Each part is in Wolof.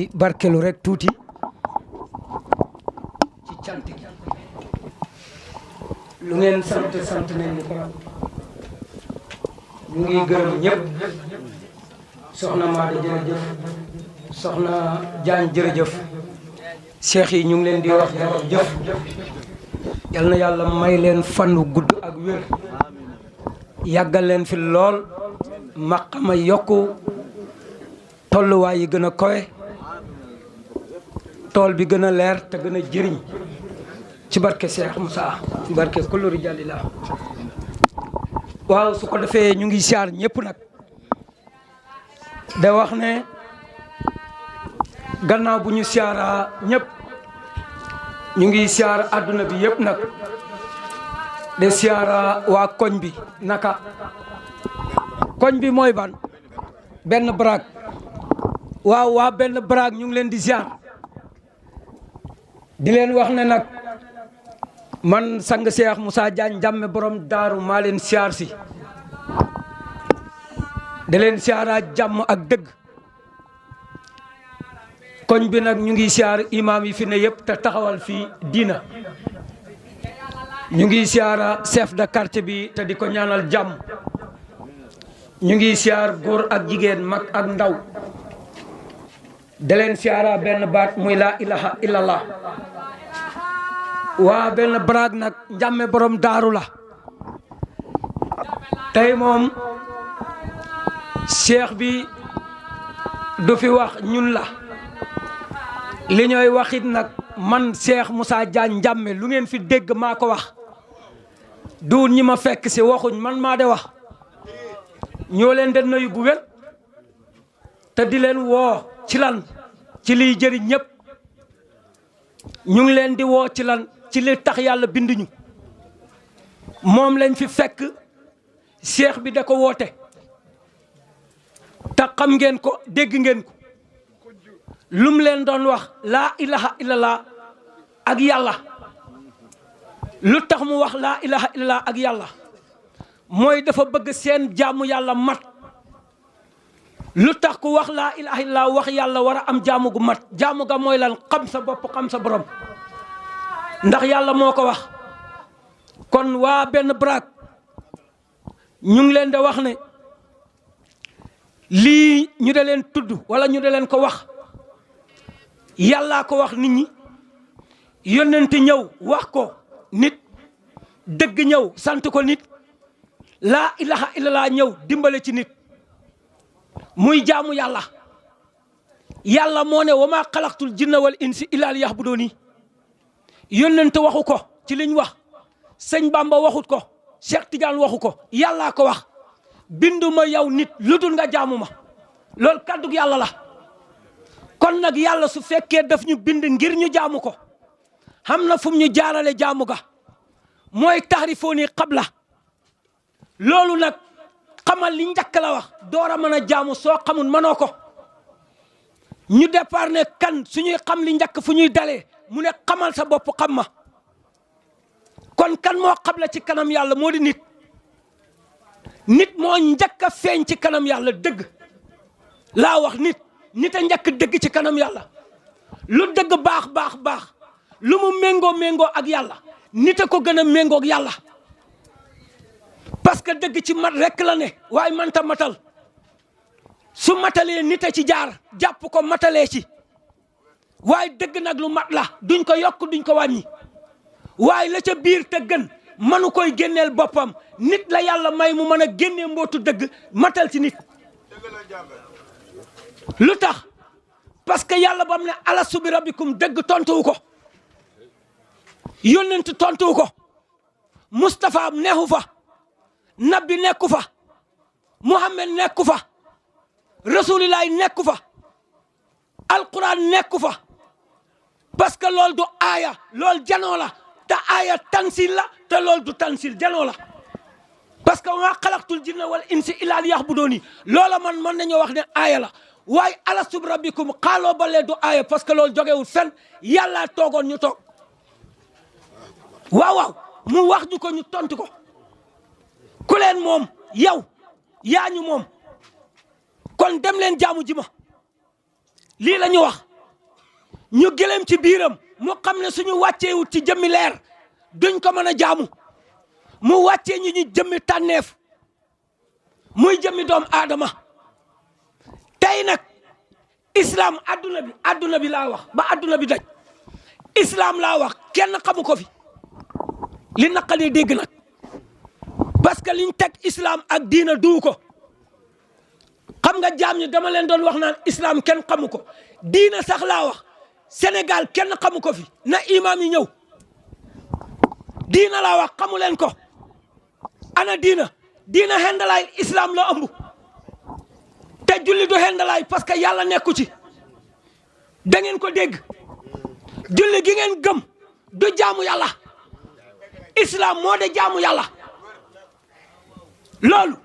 di barkelu rek tuuti ci cant gi lu ngeen sant nañ ñu ko ñu ngi gërëm ñëpp soxna Maada jërëjëf soxna Jaañ jërëjëf cheikh yi ñu ngi leen di wax jërëjëf yal na yàlla may leen fanu gudd ak wér yàggal leen fi lool maqama yokku tolluwaay yi gën a kowe tool bi gën a leer te gën a jëriñ ci barke Cheikh Moussa ci barke kullu rijalillah waaw su ko defee ñu ngi siyaar ñëpp nag da wax ne gannaaw bu ñu siyaara ñëpp ñu ngi siyaar àdduna bi yëpp nag de siyaara waa koñ bi naka koñ bi mooy ban benn baraag waaw waa benn baraag ñu ngi leen di siyaar di leen wax ne nag man sang Cheikh Moussa Diagne Ndiamé borom daaru maa leen siyaar si da leen siyaara jàmm ak dëgg koñ bi nag ñu ngi siyaar imam yi fi ne yëpp te taxawal fii diina ñu ngi siyaara chef de quartier bi te di ko ñaanal jàmm ñu ngi siyaar góor ak jigéen mag ak ndaw da leen siyaara benn baat muy laa ilaha illallah waa benn baraag nag Ndiamé borom daaru la tey moom cheikh bi du fi wax ñun la li ñooy waxit nag man Cheikh Moussa Diagne Ndiamé lu ngeen fi dégg maa ko wax du ñi ma fekk si waxuñ man maa de wax ñoo leen de nuyu bu wér te di leen woo ci lan ci liy jëriñ ñëpp ñu ngi leen di woo ci lan ci li tax yàlla binduñu moom lañ fi fekk cheikh bi da ko woote te xam ngeen ko dégg ngeen ko lum leen doon wax laa ilaha illallah ak yàlla lu tax mu wax laa ilaha illallah ak yàlla mooy dafa bëgg seen jaamu yàlla mat lu tax ku wax laa ilaha illallah wax yàlla war a am jaamu gu mat jaamu ga mooy lan xam sa bopp xam sa borom ndax yàlla moo ko wax kon waa benn baraag ñu ngi leen di wax ne lii ñu da leen tudd wala ñu da leen ko wax yàllaa ko wax nit ñi yónnent ñëw wax ko nit dëgg ñëw sant ko nit laa ilaha illallah ñëw dimbale ci nit muy jaamu yàlla yàlla moo ne wa maa xalaqtul jinna wal insi illaa liya'buduuni yónnent waxu ko ci liñ wax sëñ Bamba waxut ko Cheikh Tidiane waxu ko yàllaa ko wax binduma yow nit lu dul nga jaamu ma loolu kàddug yàlla la kon nag yàlla su fekkee daf ñu bind ngir ñu jaamu ko xam na fu mu ñu jaarale jaamu ga mooy taxrifooni qabla loolu nag xamal li njëkk la wax door a mën a jaamu soo xamul mënoo ko ñu départ ne kan suñuy xam li njëkk fu ñuy dalee mu ne xamal sa bopp xam ma kon kan moo xabla ci kanam yàlla moo di nit nit moo njëkk a feeñ ci kanam yàlla dëgg laa wax nit a njëkk dëgg ci kanam yàlla lu dëgg baax lu mu méngoo ak yàlla nit a ko gën a méngoo ak yàlla parce que dëgg ci mat rekk la ne waaye manta matal su matalee nit a ci jaar jàpp ko matalee ci waaye dëgg nag lu mat la duñ ko yokk duñ ko wàññi waaye la ca biir te gën mënu koy génneel boppam nit la yàlla may mu mën a génnee mbootu dëgg matal ci nit lu tax parce que yàlla bam ne alastu bi rabbikum dëgg tontuwu ko yónnent tontuwu ko Moustapha neexu fa nabi nekku fa Muhammad nekku fa rasulillahi nekku fa alquran nekku fa parce que loolu du aaya loolu janoo la te aaya tansil la te loolu du tansil janoo la parce que wa xalaqtul jinna wal insi illaa liya'buduuni loola man mën nañoo wax ne aaya la waaye alastu bi rabbikum xaaloo balee du aaya parce que loolu jógewul fen yàllaa toogoon ñu toog waaw mu wax ñu ko ñu tontu ko ku leen moom yow yaa ñu moom kon dem leen jaamu ji ma lii la ñu wax ñu gëlëm ci biiram mu xam ne suñu wàcceewut ci jëmmi leer duñ ko mën a jaamu mu wàccee ñu jëmmi tànneef muy jëmmi doom aadama tey nag islam adduna bi laa wax ba adduna bi daj islam laa wax kenn xamu ko fi li naqalee dégg nag parce que liñ teg islam ak diina duu ko xam nga jaam ñi dama leen doon wax naan islam kenn xamu ko diina sax laa wax Sénégal kenn xamu ko fi na imaam yi ñëw diina laa wax xamu leen ko ana diina xendalaay islam la ëmb te julli du xendalaay parce que yàlla nekku ci da ngeen ko dégg julli gi ngeen gëm du jaamu yàlla islam moo de jaamu yàlla loolu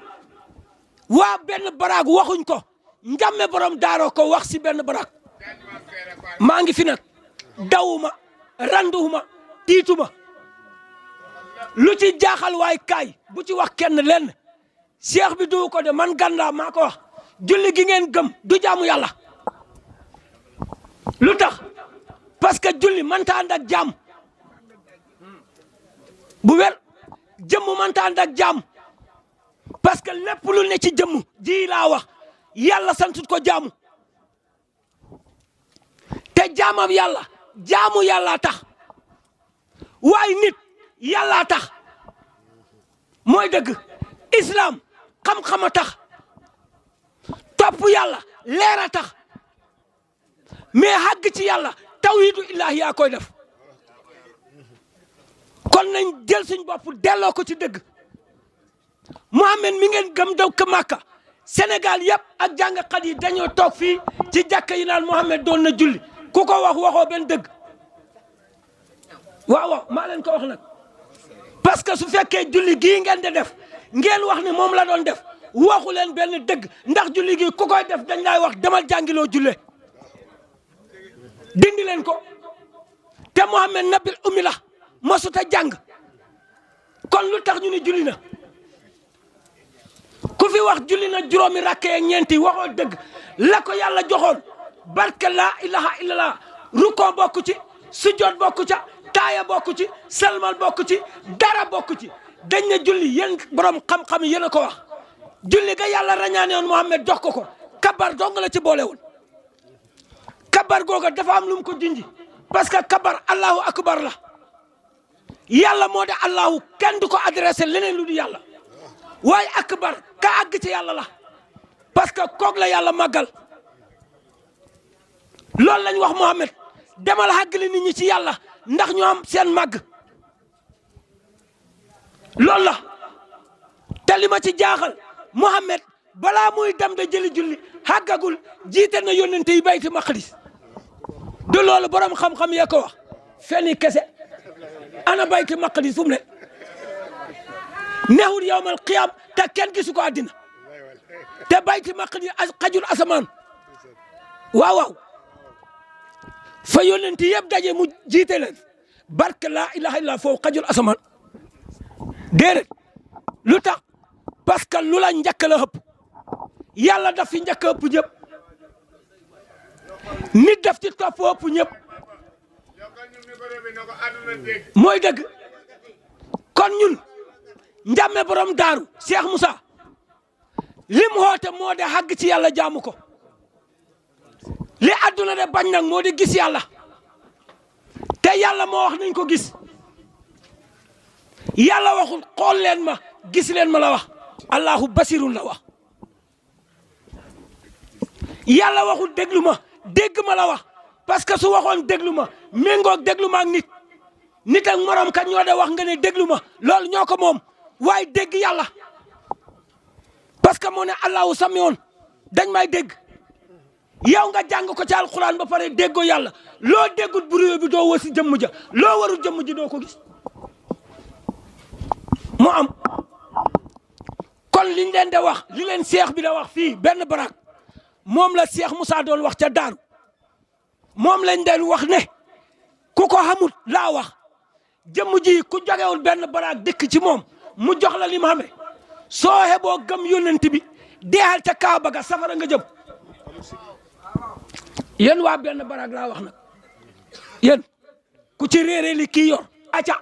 waa benn baraag waxuñ ko njàmme borom daaroo ko wax si benn baraag maa ngi fi nag dawuma randuwuma tiituma lu ci jaaxal waay kaay bu ci wax kenn lenn cheikh bi du ko de man Ganda maa ko wax julli gi ngeen gëm du jaamu yàlla lu tax parce que julli mënta ànd ak jaam bu wér jëmm mënta ànd ak jaam parce que lépp lu ne ci jëmm ji laa wax yàlla santut ko jaamu te jaamam yàlla jaamu yàlla tax waaye nit yàlla tax mooy dëgg islam xam-xam a tax topp yàlla leer a tax mais xàgg ci yàlla tawhidu illaahi yaa koy def kon nañ jël suñ bopp delloo ko ci dëgg Muhammad mi ngeen gëm daw ka Màkka Sénégal yëpp ak jàngkat yi dañoo toog fii ci jàkka yi naan Muhammad doon na julli ku ko wax waxoo benn dëgg waaw maa leen ko wax nag parce que su fekkee julli gii ngeen di def ngeen wax ne moom la doon def waxu leen benn dëgg ndax julli gii ku koy def dañ lay wax demal jàngiloo julle dindi leen ko te Muhammad nabil ummi la mosut a jàng kon lu tax ñu ne julli na ku fi wax julli na juróomi rakkee ñeenti waxoo dëgg la ko yàlla joxoon barke laa ilaha illallah rukkoo bokku ci sujjoot bokku ca taaya bokku ci salmal bokku ci dara bokku ci dañ ne julli yéen borom xam-xam yéen a ko wax julli ga yàlla rañaane woon Muhammad jox ko kabar dong la ci boole woon kabar googa dafa am lu mu ko junji parce que kabar allahu akbar la yàlla moo de allahu kenn du ko adressé leneen lu du yàlla waaye akbar ka àgg ci yàlla la parce que koog la yàlla màggal loolu lañ wax Muhammad demal àggali nit ñi ci yàlla ndax ñu am seen màgg loolu la te li ma ci jaaxal Muhammad balaa muy dem da jëli julli xàggagul jiite na yónnente yi bayti maqdis du loolu borom xam-xam yee ko wax feni kese ana bayti maqdis fu mu ne nexul yawmal qiyam te kenn gisu ko àddina te bayti maqdis xajul asamaan waaw fa yónnente yëpp daje mu jiite leen barke laa ilaha illa foofu xajul asamaan déedéet lu tax parce que lu la njëkk la ëpp yàlla daf fi njëkk ëpp ñëpp nit daf ci topp ëpp ñëpp mooy dëgg kon ñun njàmme borom daaru Cheikh Moussa lim xoote moo de xàgg ci yàlla jaamu ko li àdduna de bañ nag moo di gis yàlla te yàlla moo wax nañ ko gis yàlla waxul xool leen ma gis leen ma la wax allahu basirun la wax yàlla waxul déglu ma dégg ma la wax parce que su waxoon déglu ma méngoog déglu ma ak nit ak morom kat ñoo de wax nga ne déglu ma loolu ñoo ko moom waaye dégg yàlla parce que moo ne allahu samiun dañ may dégg yow nga jàng ko ci alquran ba pare déggoo yàlla loo déggut buriyo bi doo wasi jëmm ja loo warul jëmm ji doo ko gis mu am kon liñ leen de wax li leen seex bi da wax fii benn barak moom la Cheikh Moussa doon wax ca daaru moom lañ den wax ne ku ko xamut laa wax jëmm ji ku jogewul benn barak dëkk ci moom mu jox la li mu xamee soo xeboo gëm yónnent bi deexal ca Kaaba ga safara nga jëm yéen waa benn barak laa wax nag yéen ku ci réeré li kii yor aca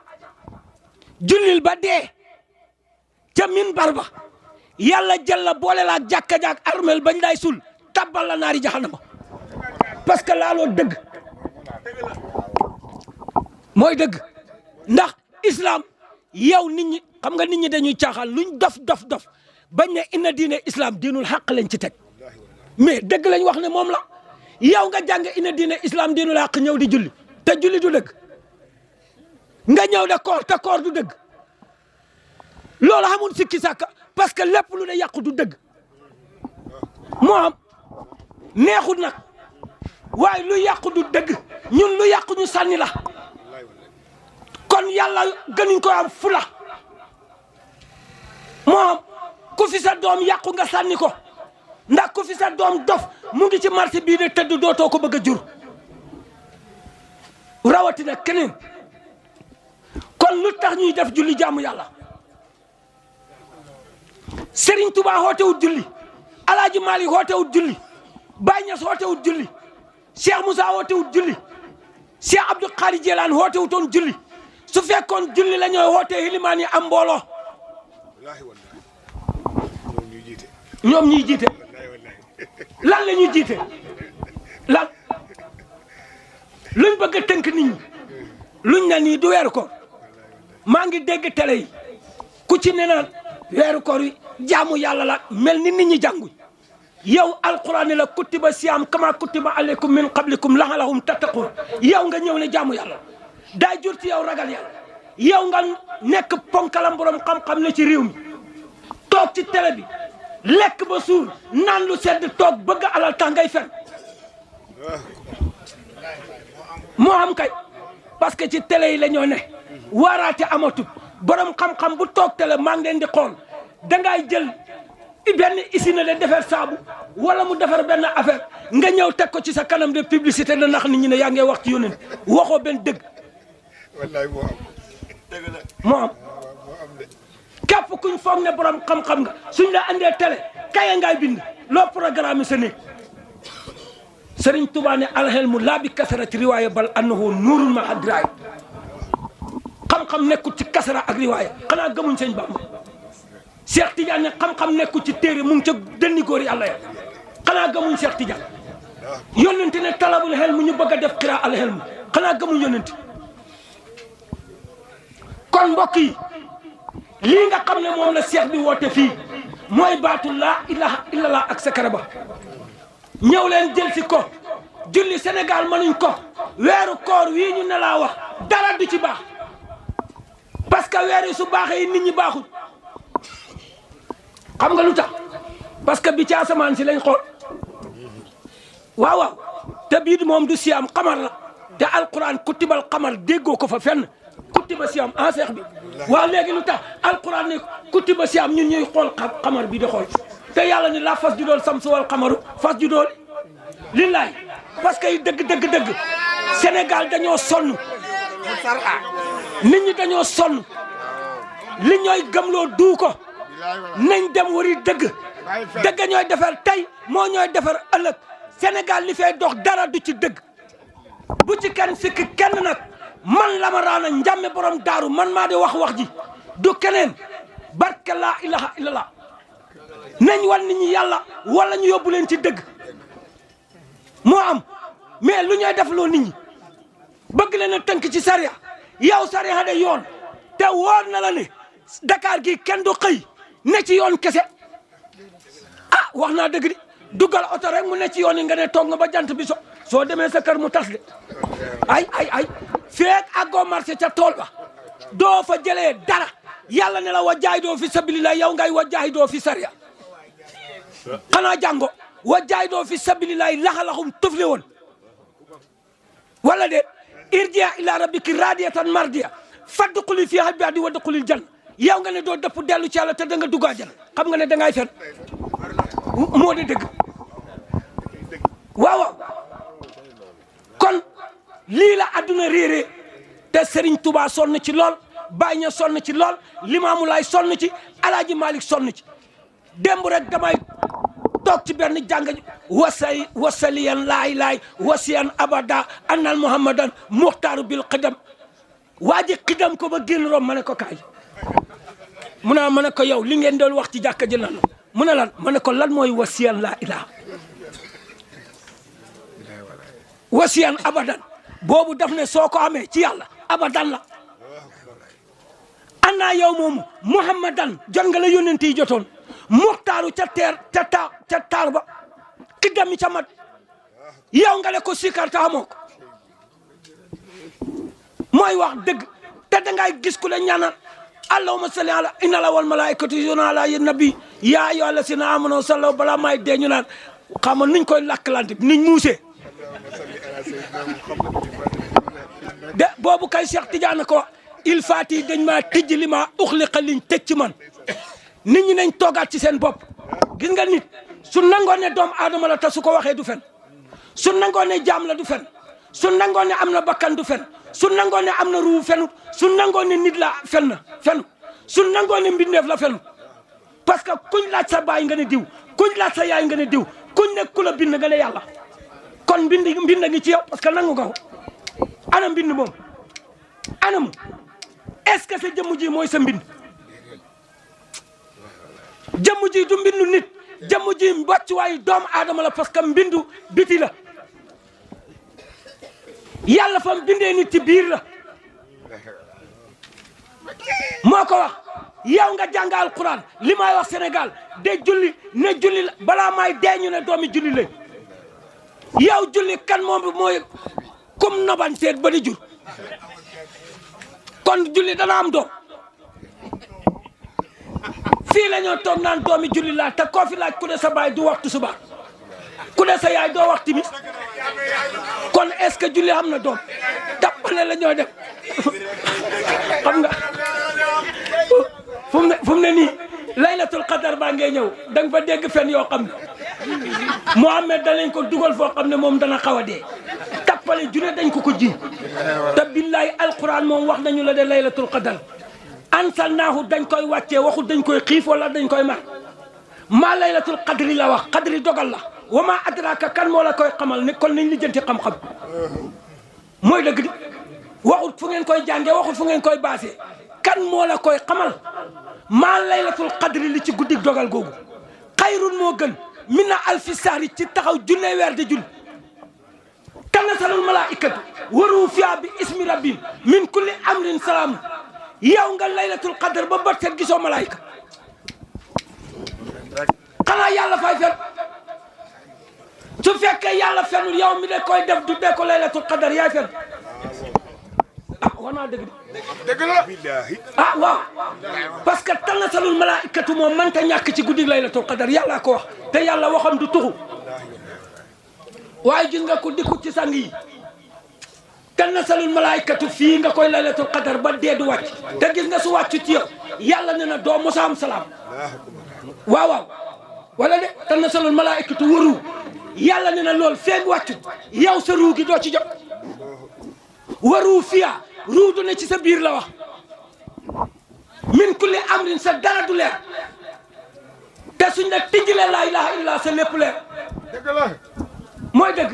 jullil ba dee ca minbar ba yàlla jël la boole la ak jàkka jaak armel bañ lay sul tabbal la naari jahannama parce que laaloo dëgg mooy dëgg ndax islam yow nit ñi xam nga nit ñi dañuy caaxaan luñ dof bañ ne inna diine islam diinul xaq lañ ci teg mais dëgg lañ wax ne moom la yow nga jàng inna diine islam diinul xaq ñëw di julli te julli du dëgg nga ñëw de koor te koor du dëgg loolu xamul sikki sàkka parce que lépp lu ne yàqu du dëgg moo am neexut nag waaye lu yàqu du dëgg ñun lu yàqu ñu sànni la kon yàlla gënuñ ko am fula moo am ku fi sa doom yàqu nga sànni ko ndax ku fi sa doom dof mu ngi ci marché bii de tëdd dootoo ko bëgg a jur rawatina keneen kon lu tax ñuy def julli jaamu yàlla Serigne Touba hootewut julli Alaaji Maalik hootewut julli Baye Niass hootewut julli Cheikh Moussa hootewut julli Cheikh Abdou Khadre Djeylani hootewutoon julli su fekkoon julli la ñooy hootee ilimaan yi am mbooloo ñoom ñuy jiite lan la ñuy jiite lan luñ bëgg a tënk nit ñi luñ na nii du weeru koor maa ngi dégg télé yi ku ci ne naan weeru koor yi jaamu yàlla la mel ni nit ñi jànguñ yow alquran ne la kutiba siyaam kama kutiba aleykum min qablikum la'allakum tattaqun yow nga ñëw ne jaamu yàlla daa jur ci yow ragal yàlla yow nga nekk ponkalam borom xam-xam ne ci réew mi toog ci télé bi lekk ba suur naan lu sedd toog bëgg alal tax ngay fen moo am kay parce que ci télé yi la ñoo ne waaraate amatut borom xam-xam bu toog télé maa ngi leen di xool dangay jël benn usine de defar saabu wala mu defar benn affaire nga ñëw teg ko ci sa kanam de publicité na nax nit ñi ne yaa ngi wax ci yónent waxoo benn dëgg wallaay moo am dëgg la moo am képp kuñ foog ne borom xam-xam nga suñ la andee télé kaye ngay bind loo programme sa néeg Sëriñ Tuubaa ne alxelmu laa bi kasarati riwaaya bal annahu nuurun ma adraay xam-xam nekkul ci kasara ak riwaaya xanaa gëmuñ sëñ Bamba Cheikh Tidiane ne xam-xam nekkul ci téere mu ngi ca dënni góor yàlla ya xanaa gëmuñ Cheikh Tidiane yónnente ne talabul xel mu ñu bëgg a def xiraa al xel mu xanaa gëmuñ yónnente kon mbokk yi lii nga xam ne moom la Cheikh bi woote fii mooy baatu laa ilaha illallah ak sakara ba ñëw leen jël si ko julli Sénégal mënuñ ko weeru koor wii ñu ne laa wax dara du ci baax parce que weer yi su baaxee nit ñi baaxul xam nga lu tax parce que bi ci asamaan si lañ xool waaw waaw te bii moom du siyaam xamar la te alquran kutibal xamar déggoo ko fa fenn kutiba siyaam en seex bi waaw léegi lu tax alquran ne kutiba siyaam ñun ñuy xool xamar bi di xool te yàlla ni la fas ju dool samsu wal xamaru fas ju dool lillaay parce que dëgg Sénégal dañoo sonn nit ñi dañoo sonn li ñooy gëmloo duu ko nañ dem wari dëgg ñooy defar tey moo ñooy defar ëllëg Sénégal li fay dox dara du ci dëgg bu ci kenn sikki kenn nag man la ma raana njàmme borom daaru man maa di wax ji du keneen barke laa ilaha illallah nañ wan nit ñi yàlla wala ñu yóbbu leen ci dëgg moo am mais lu ñooy def loo nit ñi bëgg leen a tënk ci sariya yow sariya de yoon te wóor na la ne Dakar gi kenn du xëy ne ci yoon kese ah wax naa dëgg di duggal oto rek mu ne ci yoon yi nga ne toog nga ba jant bi soo demee sa kër mu tas de ay feek àggoo marché ca tool ba doo fa jëlee dara yàlla ne la wa jaay doo fi sabilillah yow ngay wa jaay doo fi sariya xanaa jàngo wa jaay doo fi sabilillah laxalaxum tufli woon wala de irji ila rabbiki radiyatan mardiya fadxuli fi ibadi wa dxulil janna yow nga ne doo dëpp dellu ci yàlla te da nga dugg àjjana xam nga ne da ngay fen moo di dëgg waaw kon lii la adduna réeré te Serigne Touba sonn ci lool Baye Niass sonn ci lool Limaamu Laay sonn ci Alaaji Malick sonn ci démb rek damay toog ci benn jàng wasaliyan laay wasiyan abada annal muhammadan muxtaaru bil xidam waa ji xidam ko ba génn rom ma ne ko kaay mu ne ma ne ko yow li ngeen doon wax ci jàkka ji lan la mu ne lan ma ne ko lan mooy wasiyan laa ilaha wasiyan abadan boobu daf ne soo ko amee ci yàlla abadan la annaa yow moomu muhammadan jot nga la yónnent yi jotoon muxtaaru ca taar ba xidam mi ca mat yow nga le ko sikarta amoo ko mooy wax dëgg te dangay gis ku la ñaanal allahumma salli ala inna la wal malaikatu yusalluna ala nabi yaa ayyuha llazina amanu sallu balaa may dee ñu naan xam nga nuñ koy lakkalante niñ muusee de boobu kay Cheikh Tidiane ko il fati dañ maa tijji li ma uxliqa liñ tëj ci man nit ñi nañ toogaat ci seen bopp gis nga nit su nangoo ne doomu aadama la te su ko waxee du fen su nangoo ne jaam la du fen su nangoo ne am na bakkan du fen su nangoo ne am na ruu fenut su nangoo ne nit la fenut su nangoo ne mbindeef la fenut parce que kuñ laaj sa baay nga ne diw kuñ laaj sa yaay nga ne diw kuñ ne ku la bind nga ne yàlla kon mbind ngi ci yow parce que nangu nga ko ana mbind moom ana mu est-ce que sa jëmm ji mooy sa mbind jëmm ji du mbindu nit jëmm ji wàccuwaayu doomu aadama la parce que mbindu biti la yàlla fam bindee nit ci biir la moo ko wax yow nga jàng alquran li may wax Sénégal de julli ne julli la balaa may dee ñu ne doomi julli lañ yow julli kan moom mooy comme nobanteet ba di jur kon julli dana am doom fii la ñoo toog naan doomi julli laa te koo fi laaj ku ne sa baay du waxtu suba ku ne sa yaay doo wax timis kon est-ce que julli am na doom tappale la ñoo def xam nga fu mu ne nii laylatul qadar baa ngay ñëw da nga fa dégg fen yoo xam ne Mohamed danañ ko dugal foo xam ne moom dana xaw a dee tappale junne dañ ko ji te billahi alquran moom wax nañu la de laylatul qadar ansalnaahu dañ koy wàccee waxul dañ koy xiif wala dañ koy mar maa laylatul qadri la wax qadri dogal la wa maa adraka kan moo la koy xamal ne kon nañ lijjanti xam-xam mooy dëgg di waxul fu ngeen koy jàngee waxul fu ngeen koy baasee kan moo la koy xamal maa laylatul qadri li ci guddig dogal googu xayrun moo gën mina alfi sahri ci taxaw junne weer de jul tanazzalul malaikatu waru fiha bi ismi rabbim min kulli amrin salaam yow nga laylatul qadr ba bët set gisoo malaayika xanaa yàlla fay fen su fekkee yàlla fenul yow mi de koy def du dee ko laylatul qadr yaay fen ah wax naa dëgg la ah waaw parce que tanazzalul malaikatu moom mënta ñàkk ci guddi laylatul qadr yàlla ko wax te yàlla waxam du tuxu waaye gis nga ko dikku ci sang yi tanazzalul malaikatu fii nga koy laylatul qadr ba dee du wàcc te gis nga su wàcc ci yow yàlla ne na doo mosa am salaam waaw wala de tanazzalul malaikatu waru yàlla ne na lool feeg wàccut yow sa ruu gi doo ci jot waru fiya ruu du ne ci sa biir la wax min kulli amrin sa dara du leer te suñ la tijjilee laa ilaha illa sa lépp leer mooy dëgg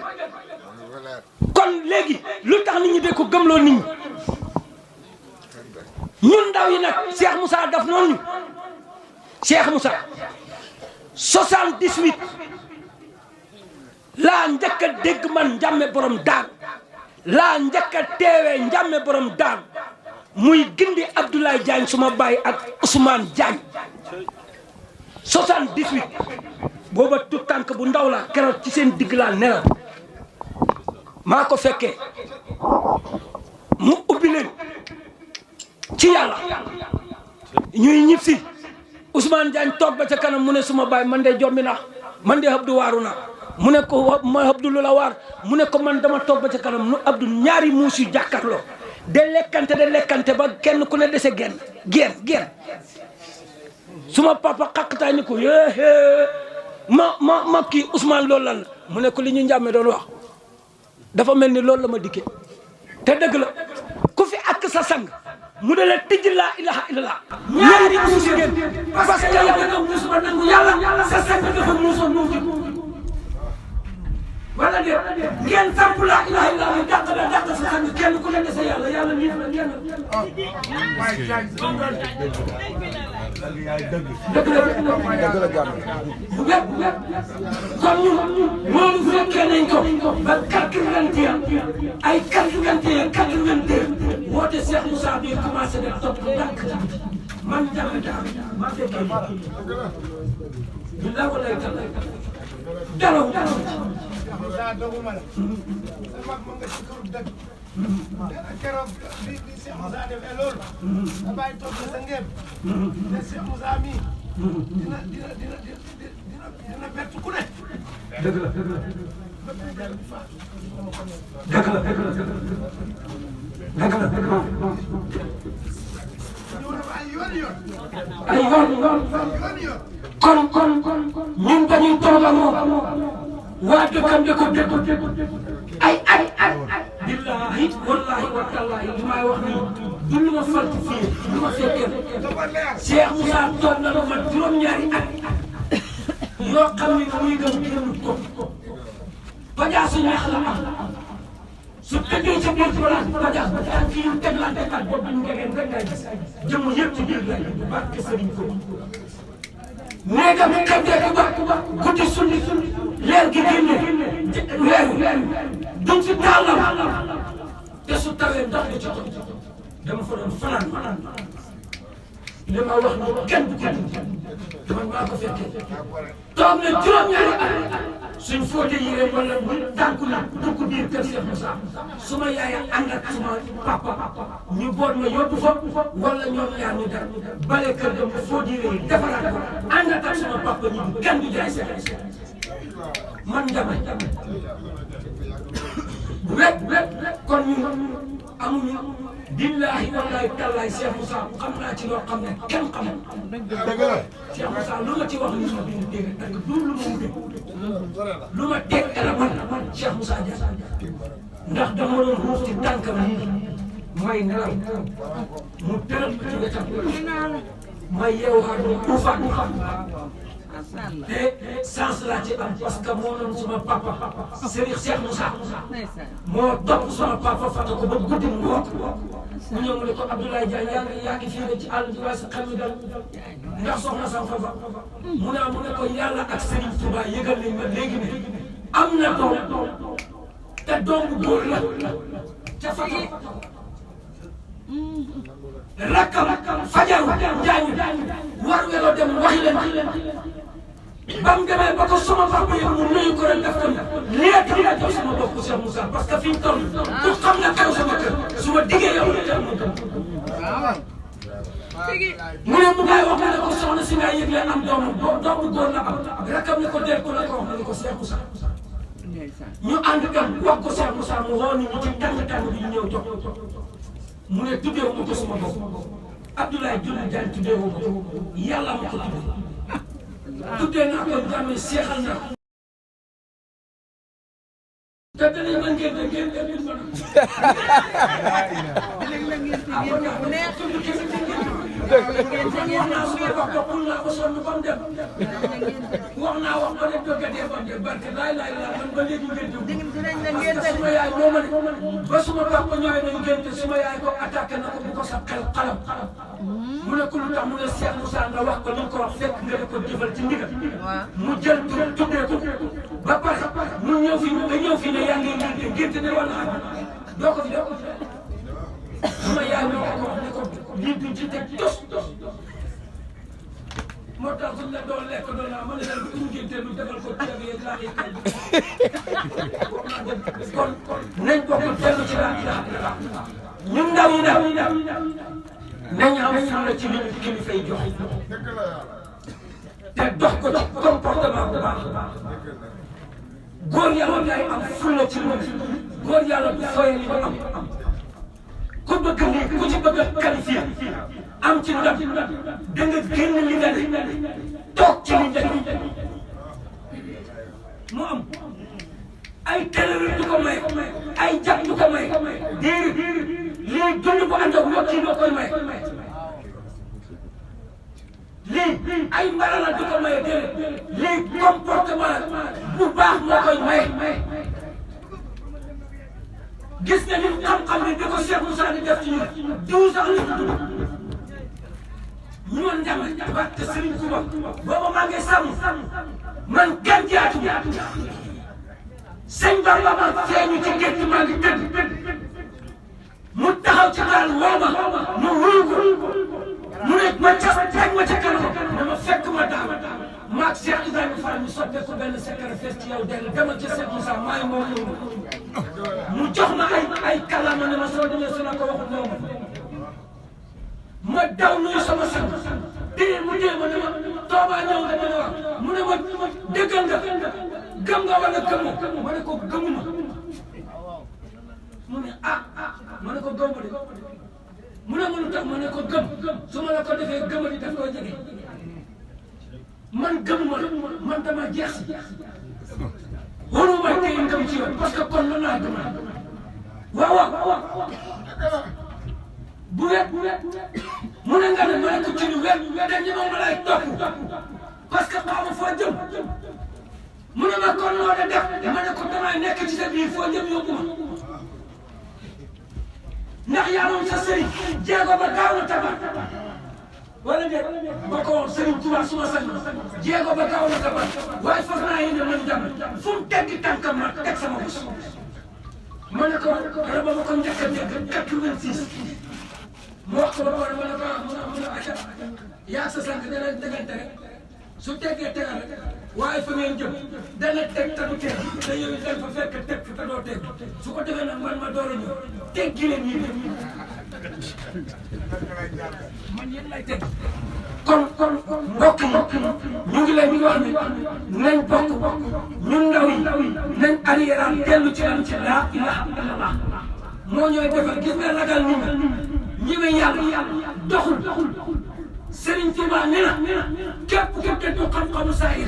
kon léegi lu tax nit ñi de ko gëmloo nit ñi ñun ndaw yi nag Cheikh Moussa daf noonu ñu Cheikh Moussa 78 laa njëkk a dégg man njàmme borom daan laa njëkk a teewee njàmme borom daan muy gindi Abdoulaye Diagne suma baay ak Ousmane Diagne 78 booba tout tànk bu ndaw la keroog ci seen digg laa nelaw maa ko fekkee mu ubbi leen ci yàlla ñuy ñib si Ousmane Diagne toog ba ca kanam mu ne suma baay man de jombi naa man de Abdou waaru naa mu ne ko ma Abdou lu la waar mu ne ko man dama toog ba ca kanam nu Abdou ñaari muus yu jàkkaarloo de lekkante ba kenn ku ne dese genn suma papa xaqtaay ni ko yéé ma kii Ousmane loolu lan la mu ne ko li ñu njàmme doon wax dafa mel ni loolu la ma dikkee te dëgg la ku fi ak sa sang mu ne la tijji laa ilaha illallah ñaari muus ngeen parce que yow da nga muus ba nangu yàlla sa sang dafa muusoon mu ngi wala de ngeen samp laa ilaha illallah dàq la dàq sa sang kenn ku ne sa yàlla nit la kenn dëgg la jàmm kon ñun loolu fekkee nañ ko ba 81 ay 82 woote Cheikh Moussa bi commencé def topp ndànk man jàmm daal ma fekkee bi laa ko lay dalaw Moussa doguma la sa mag ma nga ci kër dëgg keroog bi Cheikh Moussa defee loolu sa bàyyi toog na sa ngeen te Cheikh Moussa mii dina bett ku ne dëgg la dëgg la ay yoon kon ñun dañuy toog ak moom waa dëkkam di ko dégg ay billahi wallahi wa tallahi li may wax nii du lu ma falsifié lu ma fekkee Cheikh Moussa toog na lu ma juróom-ñaari at yoo xam ne muy gëm génn ko bajaasu ñax la am su tëddee ci biir place bajaas ba daan fi ñu teglante kat boobu ñu ngegeen rek ngay gis jëmm yëpp ci biir lay barke Sëriñ ko néegam xeddeeku ba guddi sulli leer gi génne weer duñ ci tàllam te su tawee ndox di ci toog dama fa doon fanaan li ma wax ni kenn du ko man maa ko fekkee toog na juróom-ñaari at suñ fóote yére wala bu tànku na dugg biir kër Cheikh Moussa suma yaay ànd ak suma papa ñu boot ma yóbbu fa wala ñoom ñaar ñu dara bale kër dem ba fóot yére yi defaraat ko ànd ak suma papa ñu kenn du jaay Cheikh man njamay wet kon ñun amuñu billahi wallahi tallahi Cheikh Moussa xam naa ci loo xam ne kenn xamul dëgg la Cheikh Moussa lu ma ci wax ni ma bind dégg ak du lu ma wute lu ma teg la man Cheikh Moussa Dia ndax dama doon ruuf ci tànkam may nelaw mu tërëb ci wetam may yeewaat mu uufaat te sens laa ci am parce que moo doon suma papa Serigne Cheikh Moussa moo topp suma papa fàtte ko ba guddi mu wokk mu ñëw mu ne ko Abdoulaye Diagne yaa ngi fii ci àll bi waaye sa xel mi dal ndax soxna sam fa mu ne ko yàlla ak Serigne Touba yëgal nañ ma léegi ne am na doom te doom bu góor la ca Fatick rakkam fajaru jaañu war weloo dem waxi leen ba mu demee ba ko sama papa yëpp mu nuyu ko ren def tamit léegi la jox sama bopp Cheikh Moussa parce que fi ñu toll ku xam ne xew sama kër su ma diggee yow la teel mu ne mu ngay wax ne ko soxna si nga yëgle am doomu góor la am rakkam ne ko deel ko la ko wax ne ko Cheikh Moussa ñu ànd dem wax ko Cheikh Moussa mu woo nit ñi ci tàng bi ñu ñëw jox mu ne tuddee wu ko sama bopp Abdoulaye Diagne tuddee wu ko yàlla ma ko tuddee naa ko jàmm seexal naa ko te danañ mën ngeen wax naa wax ba ne doggatee ba dem barke laay man ba léegi ngeen dugg parce que suma yaay moo ma ne ba suma papa ñëwee nañ ngénte suma yaay ko attaqué na ko bu ko sa xel xalam mu ne ko lu tax mu ne Cheikh Moussa nga wax ko ni nga ko wax fekk nga ko jëfal ci ndigal mu jël tuddee ko ba pare mu ñëw fi nga ñëw fi ne yaa ngi ngénte ne wala doo ko fi def suma yaay moo ko wax ne ko lii duñ ci teg tos moo tax suñ la doon lekk doon naa mën na leen bu ñu ngénte lu defal ko ceeb yeeg laa yi kon nañ bokk dellu ci laa ñun ndaw yi nañ am fulla ci li ñu kilifa yi jox te dox ko ci comportement bu baax góor yàlla ngay am fulla ci li góor yàlla du fooy li nga am ku bëgg lii ku ci bëgg a qualifié am ci ndam da nga génn li nga ne toog ci li nga ne mu am ay télé du ko may ay jàpp du ko may déedéet lii dund bu ànd ak wàcc yi doo koy may lii ay mbala la du ko maye déedéet lii comportement bu baax moo koy maye gis nga ni xam-xam bi di ko Cheikh Moussa di def ci ñun 12 ans la dund ñu woon njàmb barke Serigne Touba booba maa ngi sàmm man kenn jaatu sëñ Bamba ma feeñu ci géej gi maa ngi tëdd mu taxaw ci daal woo ma mu wuyu ko mu ne ma ca teg ma ca kanam ne ma fekk ma daaw maag Cheikh Ibrahima Fall ñu soppeeku benn secret fees ci yow dell demal ci Cheikh Moussa maay moom mu jox ma ay kàllaama ne ma soo demee su la ko waxut ñëw ma daw nuyu sama sang téye mu téye ma ne ma toobaa ñëw nga ma ne wax mu ne ma déggal nga gëm nga wala gëmoo ma ne ko gëmuma mu ne ma ne ko gëmuma de mu ne ma lu tax ma ne ko gëm su ma la ko defee gëma di daf koy jege man gëmuma man dama jeex si waruma téye ngëm ci yow parce que kon mën naa gëm waaw bu wet mu ne nga ne ma ne ko ci lu wet te ñi ma lay topp parce que xaw ma foo jëm mu ne ma kon loo de def ma ne ko damay nekk ci sa biir foo jëm yóbbu ma ndax yaa moom sa sëriñ jéego ba gaaw na tabax wala déet ba ko woon Serigne Touba suma sañ jéego ba gaaw na tabax waaye fas naa yéene man jàmm fu mu teggi tànkam ma teg sama bos ma ne ko wala ba ma ko njëkk a dégg 86 mu wax ko ba pare ma ne ko mu ne acca yaa sa sànq dana dëggante rek su teggee tegal rek waaye fa ngeen jëm dana teg te du teg te yow it dañ fa fekk teg te doo teg su ko defee nag man ma door a ñëw teggi leen yi man yéen lay teg kon mbokk yi ñu ngi leen di wax ni nañ bokk ñun ndaw yi nañ arrière dellu ci lan ci laa ilaha illallah moo ñooy defar gis nga ragal nit ñi ñi yàlla doxul Serigne Touba nee na képp ku tëdd xam-xamu saa yi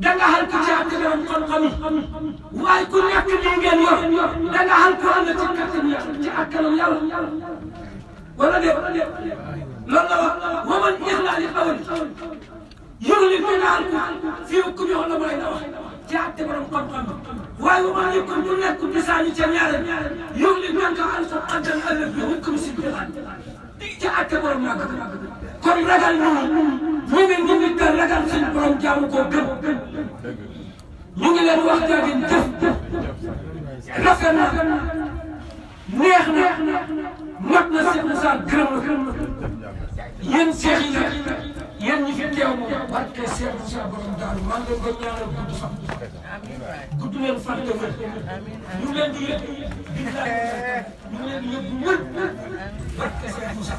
da nga xal ku ci ak borom xam-xam yi waaye ku nekk lii ngeen yor da nga xal ku ànd ci kattan yàlla ci ak kanam yàlla wala déet loolu la wax wa man ixlaali xawli yëgli bi nga xal ku fii ku ñu la may la wax ci ak borom xam-xam waaye wa man yëkkul bu nekk bisaani ca ñaareel yëgli bi nga xal sa xaddan ëllëg bi hukkum si ci ak borom ñàkk kon ragal ñu ngi te ragal suñu borom jaamu koo gën ñu ngi leen wax jaagin jëf rafet na neex na mat na Cheikh Moussa gërëm na yéen seex yi nag yéen ñi fi teew moom barke Cheikh Moussa borom daaru maa ngi leen ko ñaanal gudd leen fan te wér ñu ngi leen di yëg ñu ngi leen di yëg wér barke Cheikh Moussa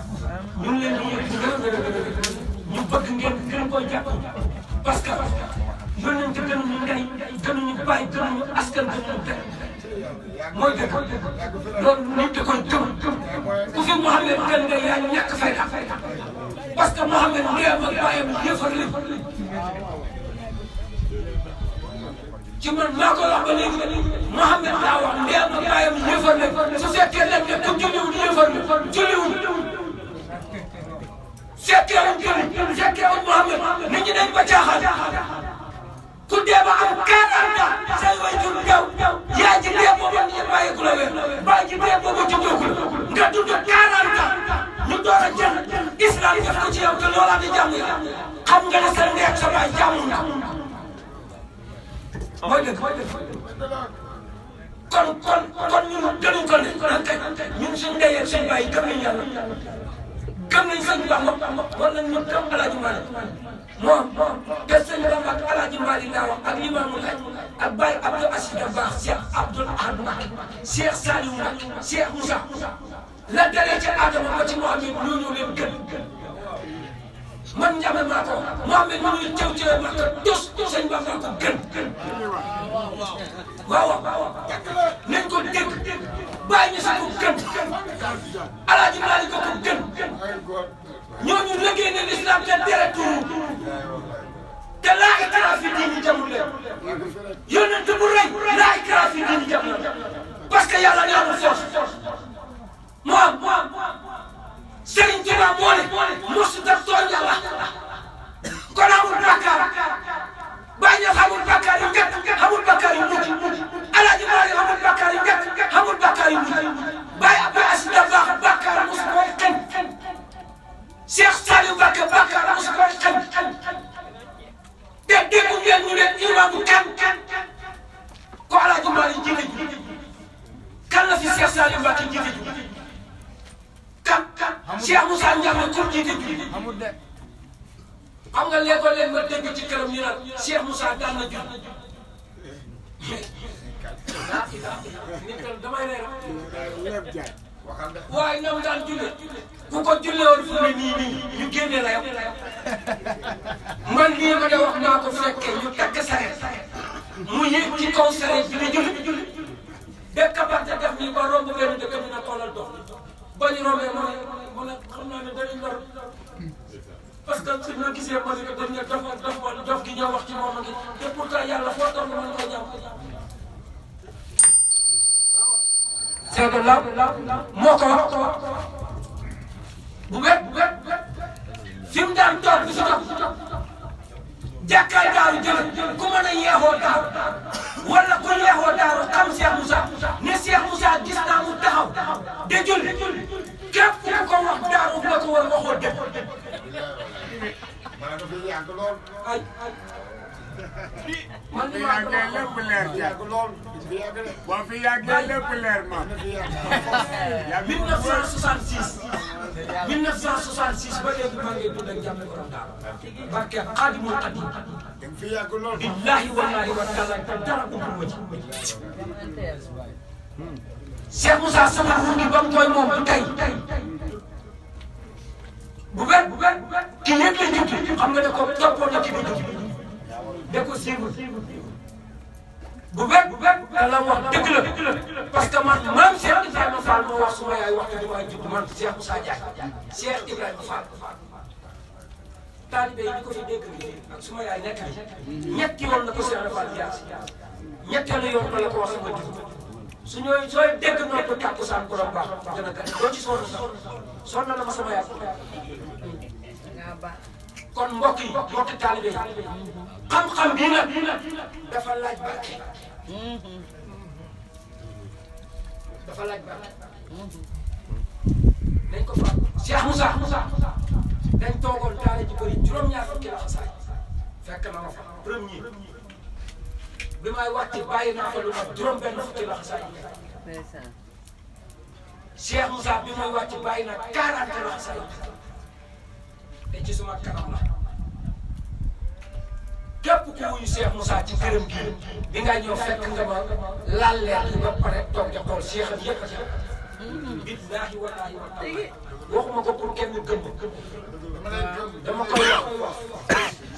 ñu ngi leen di yëg ñu bëgg ngeen gën koo jàpp parce que yónnent gënuñu ndey gënuñu bàyyi gënuñu askan gënuñu teg mooy dëgg loolu nit da koy gëm ku fi Mouhamed gën nga yaa ñàkk fayda parce que Mouhamed ndeyam ak bàyyam yëfar lañ ci man maa ko wax ba léegi Mouhamed daa wax ndeyam ak bàyyam yëfar lañ su fekkee nag ne ku julliwul yëfar la julliwul fekkee wuñ Mouhamed nit ñi dañ ba caaxaan ku dee ba am 40 ans say waajur daw yaa ji dee booba ñu bàyyi ku la wér bàyyi ji dee booba juddoo ko nga dund 40 ans ñu door a jël islam def ko ci yow te loola di jàmm ya xam nga ne sa ndey ak sa baay jàmm na mooy dëgg kon ñun gënuñ ko ne ñun suñu ndey ak suñu baay gëm nañ yàlla gëm nañ sëñ Bamba war nañ ñu gëm Alaaji Maalik moom te sëñ Bamba ak Alaaji Maalik laa wax ak Limaamu Laay ak Baye Abdou Aziz Dabakh Cheikh Abdoul Ahad Mbacké Cheikh Saliou Mbacké Cheikh Moussa la dalee ca Adama ba ci Mohamed ñoo ñëw leen gën man njame maa ko Mohamed ñu ñuy teew ci Makka tos sëñ Bamba ko gën waaw nañ ko dégg bàyyi ñu sax ko gën Alaaji Maalik ko gën ñooñu liggéey ne l'islam te deret tuuru te laa ikraaha fi diini jamul leen yonent bu rëy laa ikraaha fi diini jamul leen parce que yàlla ne amul force moom Serigne Touba moo ne mosu def tooñ yàlla Moussa Ndiame comme jiite julli amul de xam nga léeg-léeg nga dégg ci këram ñu naan Cheikh Moussa daan na julli nit damay leer lépp jaay waaye ñoom daan julli ku ko jullee woon fu ne nii ñu génne la yow man lii ma de wax naa ko fekkee ñu takk sareet mu yéeg ci kaw sareet bi di julli dëkk ba te def nii ba romb benn dëkk bi na tollal dox ba ñu rombee mu ne xam naa ne dañuy lor parce que su ma gisee ma ne ko dañ ne dof gi ñoo wax ci moom gi te pourtant yàlla foo toll mën ko ñam c'est que la moo ko wax bu wet fi mu daan toog bi si toog jàkkaay daaru jël ku mën a yeexoo daaru wala ku yeexoo daaru xam Cheikh Moussa ne Cheikh Moussa gis naa mu taxaw de jul képp ku ko wax daaru nga ko war a waxoo dëgg ay man li ma yàggee lépp leer jaay boo fi yàggee lépp leer ma 1966 1966 ba léegi maa ngi dund ak jàmm borom daaru barke Xaadimul Xaadim dem fi yàgg lool billahi wallahi wa taala te dara umpul ma ci Cheikh Moussa sama ruur gi ba mu koy moom du tey bu benn ki yëpp la njëkk xam nga ne ko toppoon na ki bi njëkk da ko siiwul bu benn te la wax dëgg la parce que man maam Cheikh Ibrahima Fall moo wax suma yaay waxtu bi may judd man Cheikh Moussa Diagne Cheikh Ibrahima Fall taalibe yi ñu ko fi dégg ak suma yaay nekk bi ñetti yoon la ko Cheikh Ibrahima Fall jaar ñetteelu yoon ba la ko wax sama judd su ñooy sooy dégg noonu ko tàkkusaan borom baax dana gën doo ci sonn sax sonn na ma sama yaay kon mbokk yi mbokki taalibe yi xam-xam bii nag dafa laaj barke dafa laaj barke dañ ko fa Cheikh Moussa dañ toogoon daara ji bëri juróom-ñaar fukki la xasaay fekk na ma fa premier bi may wàcc bàyyi naa fa lu ma juróom-benn fukki la xasaay Cheikh Moussa bi may wàcc bàyyi na 40 la xasaay te ci suma kanam la képp ku wuyu Cheikh Moussa ci këram gii bi nga ñëw fekk nga ma laal leer yi ba pare toog di xool Cheikh am yëpp ci billaahi wallaahi wa taala waxuma ko pour kenn gëm dama koy wax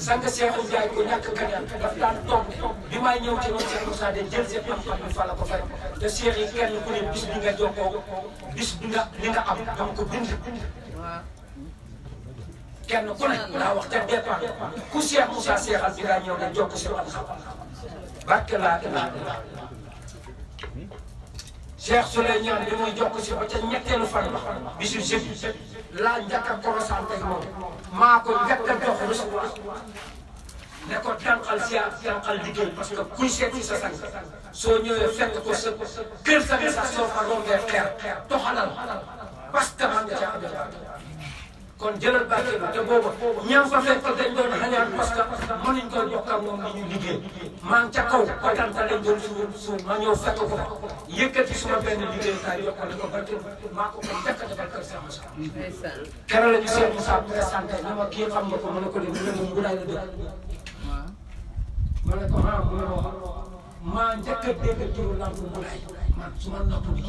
sang Cheikhou Ndiaye ko ñàkk kañaan daf daan toog bi may ñëw ci man Cheikh Moussa de jël seen xam-xam bi fa la ko fay te Cheikh yi kenn ku ne bis bi nga jokkoo bis bi nga li nga am dama ko bind kenn ku ne daa wax te départ ku Cheikh Moussa seexal bi ngaa ñëw ne jokk si xam-xam barke laa ilaaha illa Cheikh Souleymane bi muy jokk si ba ca ñetteelu fan ba bisu jeudi laa njëkk a korosante ak moom maa ko njëkk a jox recevoir ne ko tànqal si tànqal liggéey parce que kuy seet si sa sang soo ñëwee fekk ko sa kër sa sax soo fa rombee xeer toxalal parce que man nga caa amee kon jëlal barke bi te booba ñaam fa fekk dañ doon xañaan parce que mënuñ koy bokk ak moom li ñu liggéey maa ngi ca kaw ba tànta lañ doon suuf ma ñëw fekk ko fa yëkkati suma benn liggéeykaay yokk ko ne ko barke maa ko ko njëkk a defal kër Cheikh Moussa keroog la ñu Cheikh Moussa présenté ne ma kii xam nga ko ma ne ko de mu ne moom Ngoudaye la dëkk ma ne ko ah mu ne ma maa njëkk a dégg turu lamp Ngoudaye man su ma nopp bi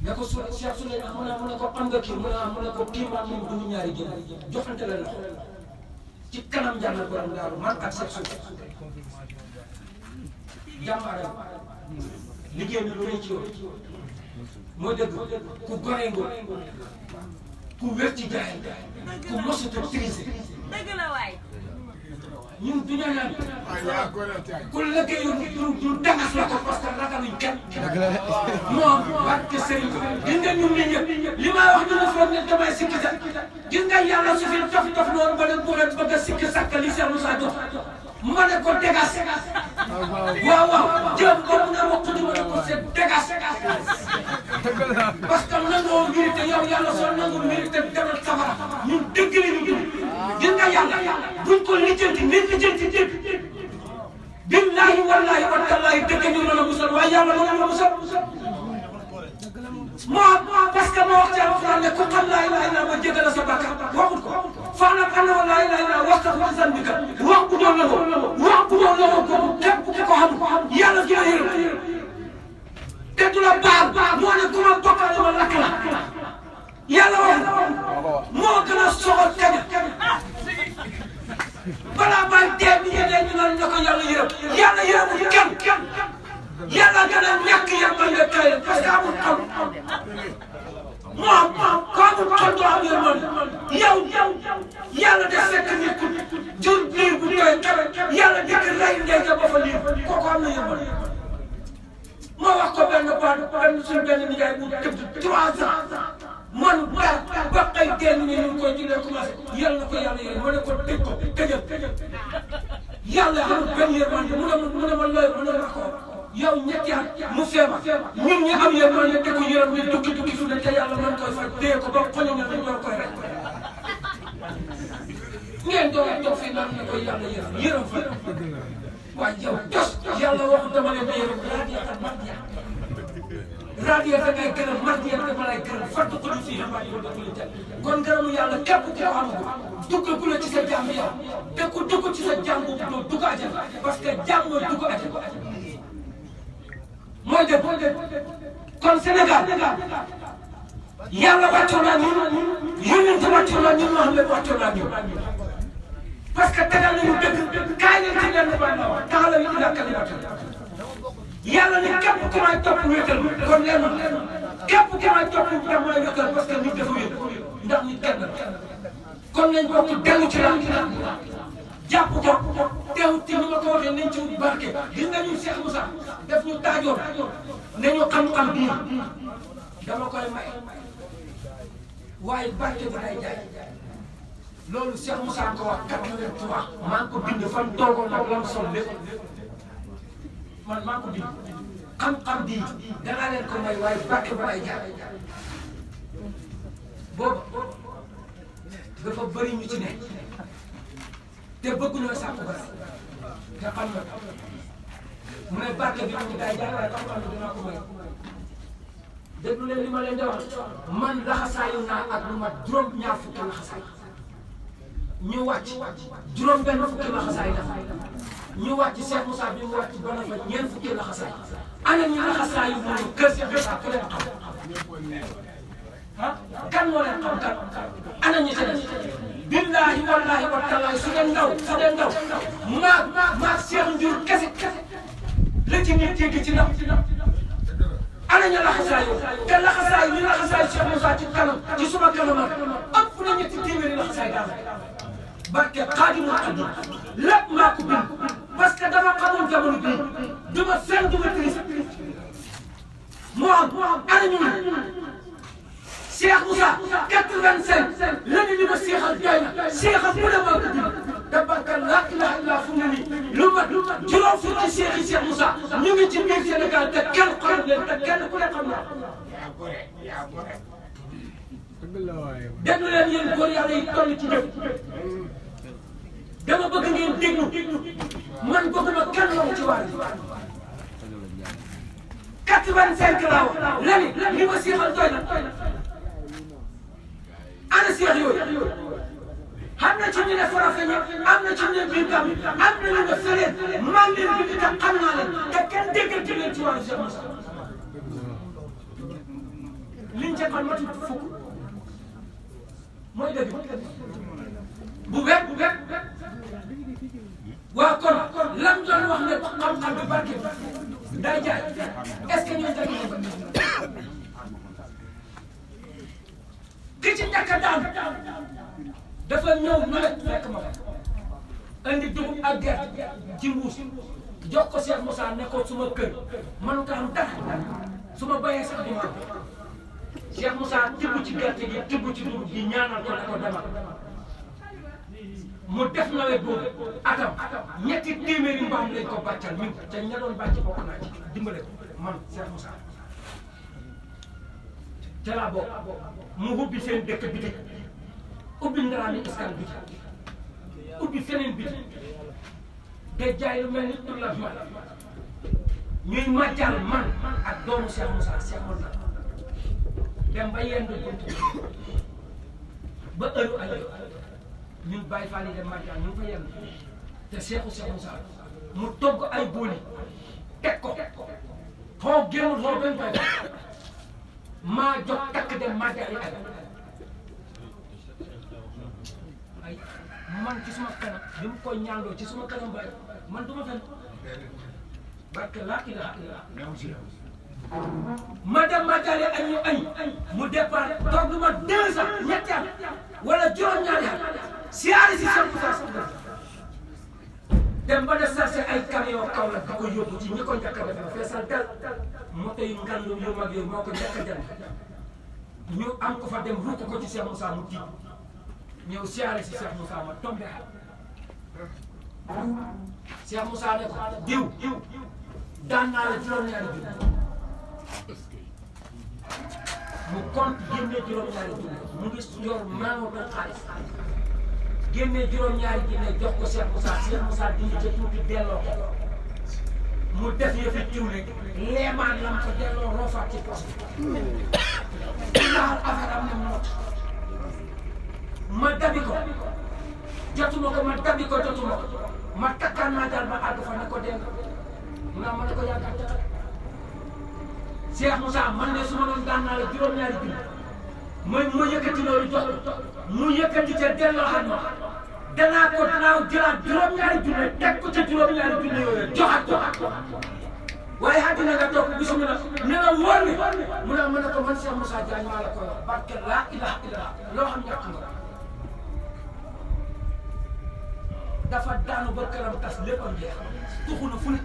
ne ko su Cheikh Souleymane mu ne ko am nga kii mu ne ko kii maa moom du ñu ñaari jëm joxante la loxo ci kanam jàmm borom daaru man ak Cheikh Souleymane jàmbaare liggéey na lu ne ci yow moo dëgg ku goree ngo ku wér ci jaay ku mosut a triser dëgg la waay. ñun du ñu naan ku liggéeyul du dangas la ko parce que ragaluñ kenn. moom barke Serigne gis nga ñun ñii ñëpp li ma wax ñu ne foog ne damay sikki sax gis nga yàlla su fi dof noonu ba leen bu leen bëgg a sikki sakk li Cheikh Moussa jox ma ne ko dégas waaw jëm ba mu ne wax di ma ne ko c'est dégas parce que nangoo mérité yow yàlla soo nangoo mérité demal safara ñun dëgg li ñu dund gis nga yàlla buñ ko lijjanti nit lijjanti dëgg billahi wallahi wa tallahi dëgg ñu mën a musal waaye yàlla mën na musal moo parce que moo wax ci alxuraan ne ku xam laa ilaaha illallaah ma jégal sa bàkkaar waxut ko fa'lam annahu laa ilaaha illallaah wastaghfir li zanbika wax bu doon la ko wax bu doon la ko képp ku ko xam yàlla du la yërëm te du la baal moo ne ku ma bokkaale ma lakk la yàlla wax moo gën a soxal kañ balaa may dee bi ñu dee ñu naan ne ko yàlla yërëm yàlla yërëmul kenn yàlla gën a ñàkk yërmande kay parce que amul xol moom ko amul xol doo am yërmande yow yàlla de fekk nit ku jur liir bu tooy yàlla dikk rey ndey ja ba fa liir kooku am na yërmande moo wax ko benn suñu benn nijaay bu tëdd 3 ans man ba xëy teel ni ñu koy jullee commencé yàlla na ko yàlla yërëm ma ne ko tëj ko tëjal yàlla amul benn yërmande mu ne ma looy mu ne ma ko yow ñetti at mu feebar ñun ñi am yërmande te ko yërëm ñu tukki fu ne te yàlla mën koy faj téye ko ba xoño ne dañ koy rek ngeen doon toog fii naan ne ko yàlla yërëm fa waaye yow tos yàlla waxu dama leen di yërëm raadiyata ngay gërëm mardiya dama lay gërëm fàttu ko fii xambaat ko dafa la jël kon gërëmu yàlla képp ku ko am ko dugg la ci sa jàmm yow te ku dugg ci sa jàmm boobu doo dugg àjjana parce que jàmm mooy dugg àjjana mooy dëgg kon Sénégal yàlla wàccoon naa ñun yónnent wàccoon naa ñun Muhammad wàccoon naa ñun parce que tegal nañu dëgg kaay leen ci lenn ba taxala yu ilaa kalimatan yàlla ne képp ku may topp wéetal kon lenn képp ku may topp damay wéetal parce que nit dafa wéet ndax nit kenn la kon nañ bokk dellu ci la jàpp ko teewut ci ni ma ko waxee nañ ci wut barke gis nga ñun Cheikh Moussa def ñu taajoon ne ñu xam-xam bii dama koy may waaye barke bi day jaay loolu Cheikh Moussa ko wax 83 maa ngi ko bind fan toogoon ak lam sol lépp man maa ko bind xam-xam bii danaa leen ko may waaye barke ba day jaay boobu dafa bëri ñu ci nekk te bëgguñoo sàkku ba te xam na mu ne barke bi ñu day jaay waaye xam-xam bi dinaa ko may déglu leen li ma leen di wax man laxasaayu naa ak lu mat juróom-ñaar fukki laxasaay ñu wàcc juróom-benn fukki laxasaay dafa ñu wàcc Cheikh Moussa bi mu wàcc ba na fa ñeent fukki laxasaay ana ñu laxasaayu noonu kër Cheikh Moussa ku leen xam ah kan moo leen xam kan ana ñu ci des billahi wallahi wa taala su dee ndaw maag Cheikh Ndiour kese la ci nit jéggi ci ndaw ana ñu laxasaayu te laxasaayu ñu laxasaayu Cheikh Moussa ci kanam ci suma kanamam ëpp na ñetti téeméeri laxasaay daal barke Xaadimul Xaadim lépp maa ko bind parce que dama xamoon jamono bii duma fen duma triste moo am ana ñu Cheikh Moussa 85 la ni li ma seexal doy na seexal bu ne maa ko bind te barke laa ilaaha illa fu mu ne nii lu mat juróom fukki seex yi Cheikh Moussa ñu ngi ci biir Sénégal te kenn xamul leen te kenn ku ne xam na déglu leen yéen góor yàlla yi toll ci ñëpp dama bëgg ngeen déglu man bëgguma kenn law ci waar bi 85 laa wax lani li ma seexal doy na ana seex yooyu xam na ci ñu ne Farafeñe am na ci ñu ne biir Gàmbi am na ñu ne feneen maa ngi leen bind te xam naa leen te kenn déggal ci leen ci wàllu Cheikh Moussa liñ ca xam matut fukk mooy dëgg bu wér waaw kon lam doon wax ne xam-xam bi barke day jaay est-ce que ñooy dëgg ki ci njëkk a daan dafa ñëw nawet fekk ma indi dugub ak gerte ci mbuus jox ko Cheikh Moussa ne ko suma kër mënu ko am dara su ma bayee sax du ma am Cheikh Moussa tibb ci gerte gi tibb ci dugub gi ñaanal ko ne ko demal mu def nawet boobu atam ñetti téeméeri mbaam lañ ko bàccal min te ña doon bàcc bokk naa ci dimbale ko man Cheikh Moussa ca laa bokk mu ubbi seen dëkk bitik ubbi Ndaraani Escale bitik ubbi feneen bitik de jaay lu mel ni tur la man ñuy màjjal man ak doomu Cheikh Moussa Cheikh Moussa dem ba yendu buntu ba heure añ ñun Baye Fall yi dem Madiane ñu ngi fa yendu te Cheikh Moussa mu togg ay booli teg ko foo génnul foo benn fay maa jox takk dem Madiane ay man ci suma kanam bi mu koy ñaandoo ci suma kanam Baye man du ma fen barke laa ilaha illa ma dem Madiane añ ñu añ mu départ toog lu ma 2 ans ñetti at wala juróom-ñaari at siyaari si Cheikh Moussa sax dem ba def sarse ay camion kaw la di ko yóbbu ci ñi ko njëkk a defee feesal dal moto yu ngandum yu mag yooyu moo ko njëkk a jënd ñu am ko fa dem rukk ko ci Cheikh Moussa mu tiit ñëw siyaare si Cheikh Moussa ma tombé Cheikh Moussa ne ko diw daan naa la juróom-ñaari junni mu compte génnee juróom-ñaari junni mu ngi yor maanoo doon xaalis génnee juróom-ñaari junni jox ko Cheikh Moussa dindi ca tuuti delloo ko mu def yëfi jiw rek leemaan lam ko delloo roofaat ci poche bi laal affaire am ne mot ma dabi ko jotuma ko ma takkaan naa daal ba àgg fa ne ko dégg nga ma ne ko yaakaar te Cheikh Moussa man de su ma doon daan naa la juróom-ñaari junni mooy mu yëkkati loolu jox mu yëkkati ca delloo xam ma danaa jëlaat juróom-ñaari junni teg ko ca juróom-ñaari junni yooyu joxaat ko waaye àddina nga toog bisimilah ne la wóor ne mu ne ma ne ko man Cheikh Moussa Diagne maa la koy wax barke laa ilaha illa loo xam ñàkk nga dafa daanu ba këram tas léppam jeex tuxu na fu ne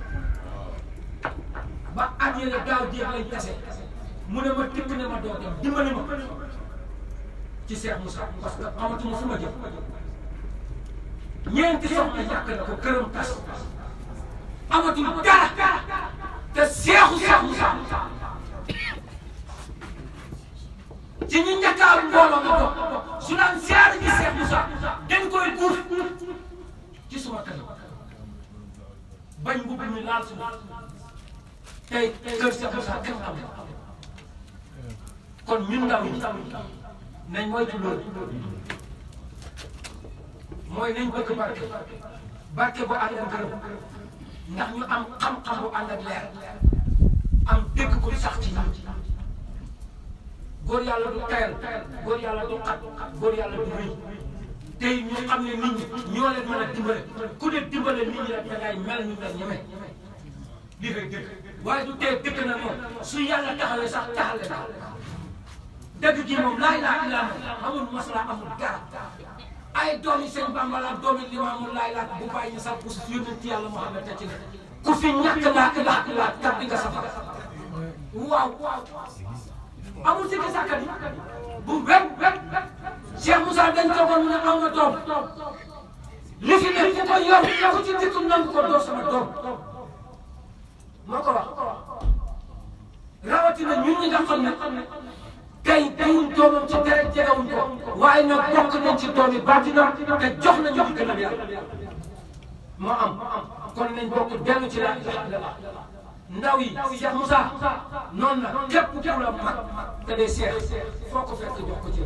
ba at yële gaaw jeex lañ tase mu ne ma tikk ne ma doo dem dimbali ma ci Cheikh Moussa parce que amatuma fu ma jëm ñeenti soxna ñàkk na ko këram tas amatul dara te Cheikh Moussa ci ñu njëkkaal mbooloo nga bokk su daan siyaare ci Cheikh Moussa dañ koy guuf ci suma kanam bañ mbubb mi laal suma tey kër Cheikh Moussa kenn am kon ñun ndaw yi nañ moytu loolu mooy nañ bëgg barke bu ànd ak gërëm ndax ñu am xam-xam bu ànd ak leer am dégg ko sax ci ñun góor yàlla du tayal góor yàlla du xat góor yàlla du rëy tey ñu xam ne nit ñi ñoo leen mën a dimbale ku ne dimbale nit ñi rek dangay mel ñu mel ñeme lii rek dëgg waaye du tee dëgg na moom su yàlla taxawee sax taxale na dëgg gi moom laa ilaaha illallaah amul masla amul dara ay doomi sëñ Bamba la doomi Limaamu Laay la bu bàyyi ñu sax bu yónnent yàlla Muhammad te ci la ku fi ñàkk laa ilaaha illallaah kat di nga safara waaw amul sikki sàkkat yi bu wér Cheikh Moussa dañ toogoon mu ne aw ma doom li fi ne ku ko yor ku ci dikku nangu ko doo sama doom moo ko wax rawatina ñun ñi nga xam ne tey dayuñ doomam ci deret jegewuñ ko waaye nag bokk nañ ci doom yi baatina te jox nañu di gën a yàlla moo am kon nañ bokk dellu ci laa ilaha illallah ndaw yi Cheikh Moussa noonu la képp ku la mag te day seex foo ko fekk jox ko ci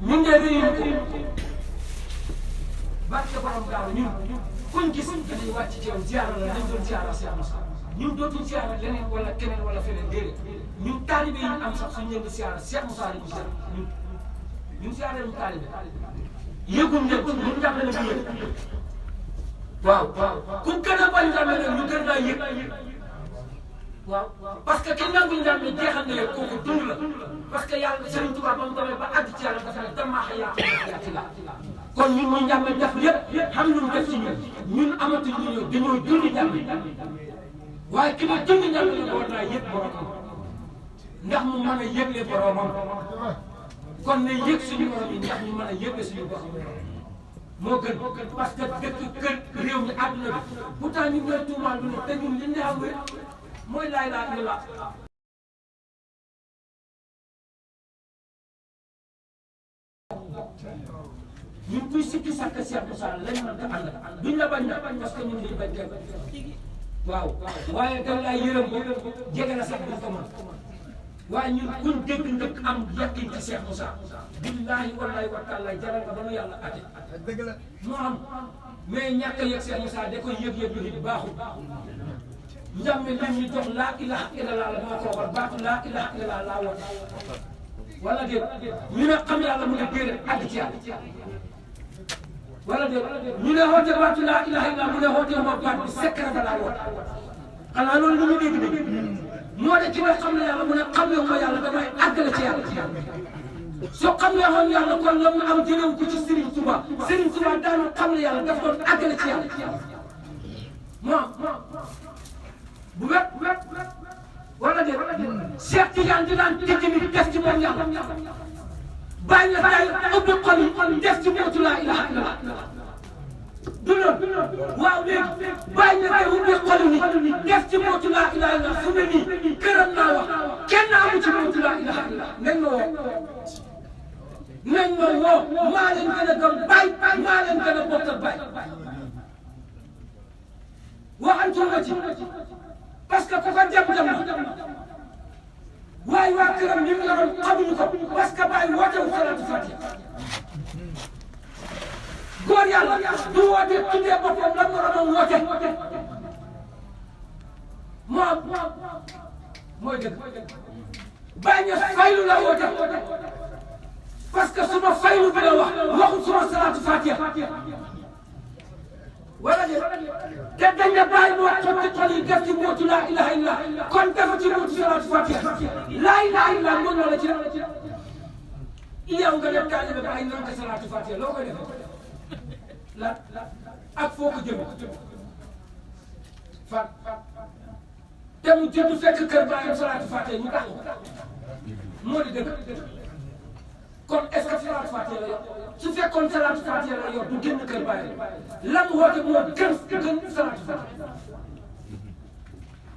ñun de réunion ko barke borom gaaw ñun kuñ gis dañuy wàcc ci yow ziara la dañ doon ziara Cheikh Moussa ñun dootuñ ziara leneen wala keneen wala feneen déedéet ñun taalibe yi ñu am sax suñu leen di ziara Cheikh Moussa la ñu ziara ñun ziara ñu taalibe yëgum ne ñun jàpp nañu yëg waaw ku gën a bañ njàmbe nag ñu gën laa yëg waaw parce que ki nangu njàmbe jeexal na yëg kooku dund la parce que yàlla Serigne Touba ba mu demee ba àgg ci yàlla dafa ne damaa yaati la kon ñun ñu njàmbe def yëpp xam lu mu def ci ñun amatuñ ñu ñëw dañoo dund njàmbe waaye ki ne dund njàmbe la war naa yëg boromam ndax mu mën a yëgle boromam kon ne yëg suñu borom yi ndax ñu mën a yëgle suñu borom moo gën parce que dëkk kër réew mi àdduna bi pourtant ñu ngi lay tuumaal lu ne te ñun li ñu am wér mooy laa ilaaha illallaah ñun kuy sikki sàkk Cheikh Moussa lañ mën a ànd duñ la bañ na parce que ñun dañu bañ kenn. waaw waaye dañ laa yërëm jege na sax duñ ko mën waaye ñun kuñ dégg ndëkk am yaqin ci Cheikh Moussa billahi wallahi wa taala jaral nga ba nu yàlla ate dëgg la moo am mais ñàkk a yëg Cheikh Moussa da koy yëg-yëg nit baaxul njàmme lim ñu jox laa ilaha illallah la moo ko waxal baatu laa ilaha illallah laa woon wala déet ñu ne xam yàlla mu ne déedéet àgg ci yàlla wala déet ñu ne xoote baatu laa ilaha illallah mu ne xoote ma baat bi secret ba laa woon xanaa loolu lu ñu dégg moo de ci nga xam ne yàlla mu ne xam yow ma yàlla damay àggale ci yàlla soo xam ne xoon yàlla kon la mu am jëlewu ko ci Serigne Touba Serigne Touba daanu xam ne yàlla daf doon àggale ci yàlla moom bu wet wala de Cheikh Tidiane di daan tëj ni def ci moom yàlla bàyyi na day ubbi xol yi def ci mootu laa ilaha illallah du loolu waaw léegi bàyyi na day ubbi xol yi def ci mootu laa ilaha illallah fu ne nii këram naa wax kenn amu ci mootu laa ilaha illallah nañ ma woo maa leen gën a gëm bay maa leen gën a bokk ak bay waxantul ma ci parce que ku ko jam-jam na waaye waa këram li mu yoroon xamuñu ko parce que bàyyi wootewu salaatu fatiha góor yàlla du woote tuddee boppam la moromam woote moom mooy dëgg bàyyi ñu faylu la woote parce que suma faylu bi la wax waxul suma salaatu fatiha wala de te dañ ne bàyyi moo xotti xol yi def ci mootu laa ilaha illa kon dafa ci mootu salaatu fatiha laa ilaha illa mën na la ci yow nga def taalibe ba ay nan ko salaatu fatiha loo koy defee la ak foo ko jëme fa te mu jënd fekk kër baayam salaatu fatiha ñu tax moo di dëgg kon est-ce que salaatu fatiha la yor su fekkoon salaatu fatiha la yor du génn kër baayam lam woote moo gën salaatu fatiha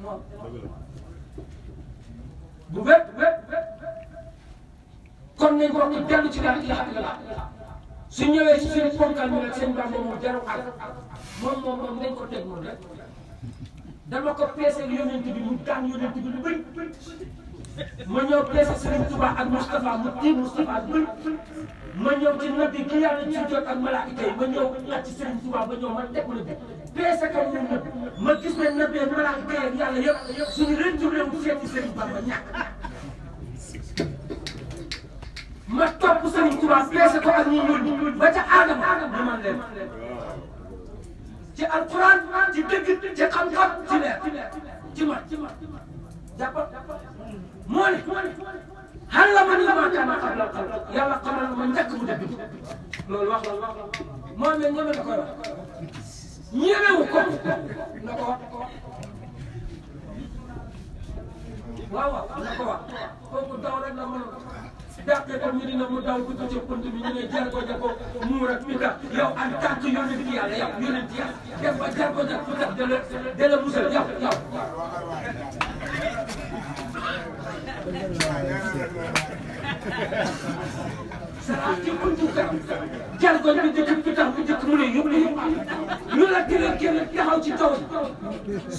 moom bu wépp kon nañ ko dellu ci laa ilaha illallah su ñëwee ci suñu ponkal mi nag seen Bamba moom jarul ak moom nañ ko teg noonu rek dama ko peese yonent bi mu daan yonent bi lu bëri ma ñëw peese Serigne Touba ak Moustapha mu tiim Moustapha bëri ma ñëw ci nabi ki yàlla ci jot ak malaaka yi ma ñëw ak ci Serigne Touba ba ñëw ma teg nabi peese ka ñun nabi ma gis ne nabi ak malaaka yi ak yàlla yëpp suñu retourné wu seeti Serigne Bamba ñàkk ma topp Serigne Touba peese ko ak ñi ñuul ba ca Adama ñu man leen ci alquran ci dëgg ci xam-xam ci leer ci man jàppal moo ne xal la man la maa kaana qabla al-xalq yàlla xamal ma njëkk mu dëgg loolu wax la moo ne ñeme na koy wax ñemewu ko na ko wax waaw na ko wax kooku daw rek la mënoon dàqee ko ñu dina mu daw dugg ci punt bi ñu ne jargo ja ko muur ak mi tax yow en tant que yonent yàlla yow yonent yàlla def ba jargo ja mi tax de la musal yow salaat ci buntu kër jargo bi dëkk bi tax mu dëkk mu ne yóbbu ñu la tëral kenn taxaw ci kaw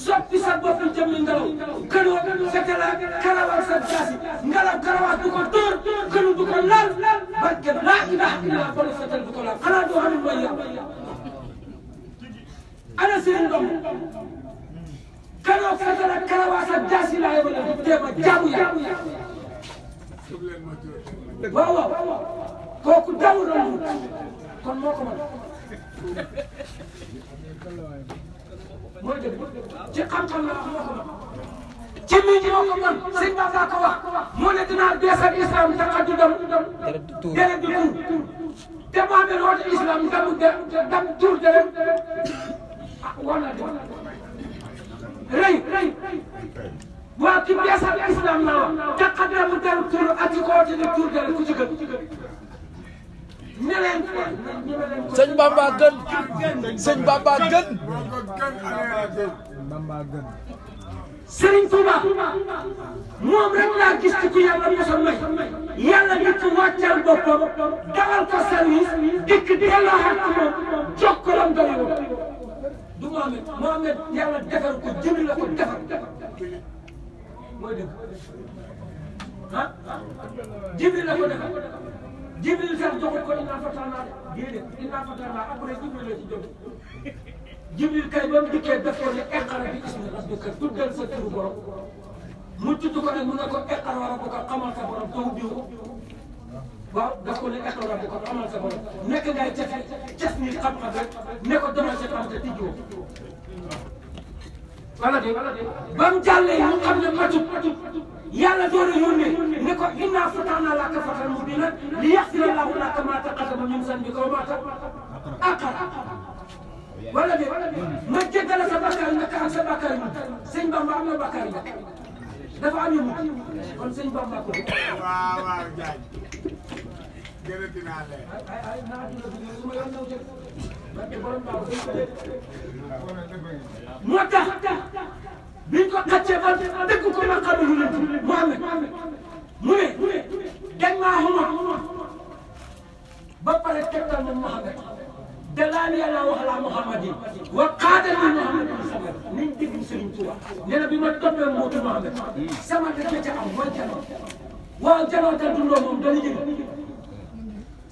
soppi sa bopp jëm ni ngelaw kënoo fete la karawal sa jaasi ngelaw karawaat du ko dóor kënu du ko laal barke laa ilaha illa ba lu fetal du ko laal xanaa doo xam ne mooy yàlla ana seen ndom kënoo fete la karawaat sa jaasi laa yóbbu la teema jaamu yàlla waaw kooku daw doon kon moo ko mën mooy dëgg ci xam-xam la moo ko mën ci mii moo ko mën sëñ Bamba ko wax moo ne dinaa beesal islam taqaddudam deret di tuur te moo amee woote islam dam tuur deret war na di rëy waa ki beesal islam la wax taqaddamu deret tuur ak ci ko woote di tuur deret ku ci gën sëñ Bamba gën sëñ Bamba gën Serigne Touba moom rek laa gis ci ku yàlla mosal may yàlla dikk wàccal boppam dawal ko service dikk delloo xam ci moom jox ko lam doy woon du Mohamed yàlla defar ko jënd la ko defar mooy dëgg ah Jibril la ko defal Jibril sax joxul ko innaa fatahna déedéet innaa fatahna après Jibril la ci jóg Jibril kay ba mu dikkee def ko ne iqra bi ismi rabbika tuddal sa turu borom mu tudd ko nag mu ne ko iqra rabbuka xamal sa borom taw bi waaw daf ko ne iqra rabbuka xamal sa borom nekk ngay cas ni xam-xam rek ne ko demal sa xam te tijjoo wala de ba mu jàllee mu xam ne matut yàlla door a yónnee ne ko innaa fatahna laka fatan mubiinan liyaghfira llaahu laka maa taqaddama min zanbika wa maa ta'akhkhara wala de ma jéggale sa bakkaar nga am sa bakkaar yi sëñ Bamba am na bakkaar yi dafa am yu kon sëñ Bamba ko waaw waaw jaaj gën a dinaa leen ay naa dina dugg su ma yoon naw jël barke borom baaw moo tax biñ ko xàccee ba dëgg ko ma xam lu leen Muhammad mu ne dañ maa xuma ba pare tegtal na Muhammad dalaani yàlla wax la Muhammad yi wa qaadal li Muhammad sabar niñ déglu Serigne Touba nee na bi ma toppee mbootu Muhammad sama dëkk ca am mooy janoo waaw janoo te dundoo moom dana jëg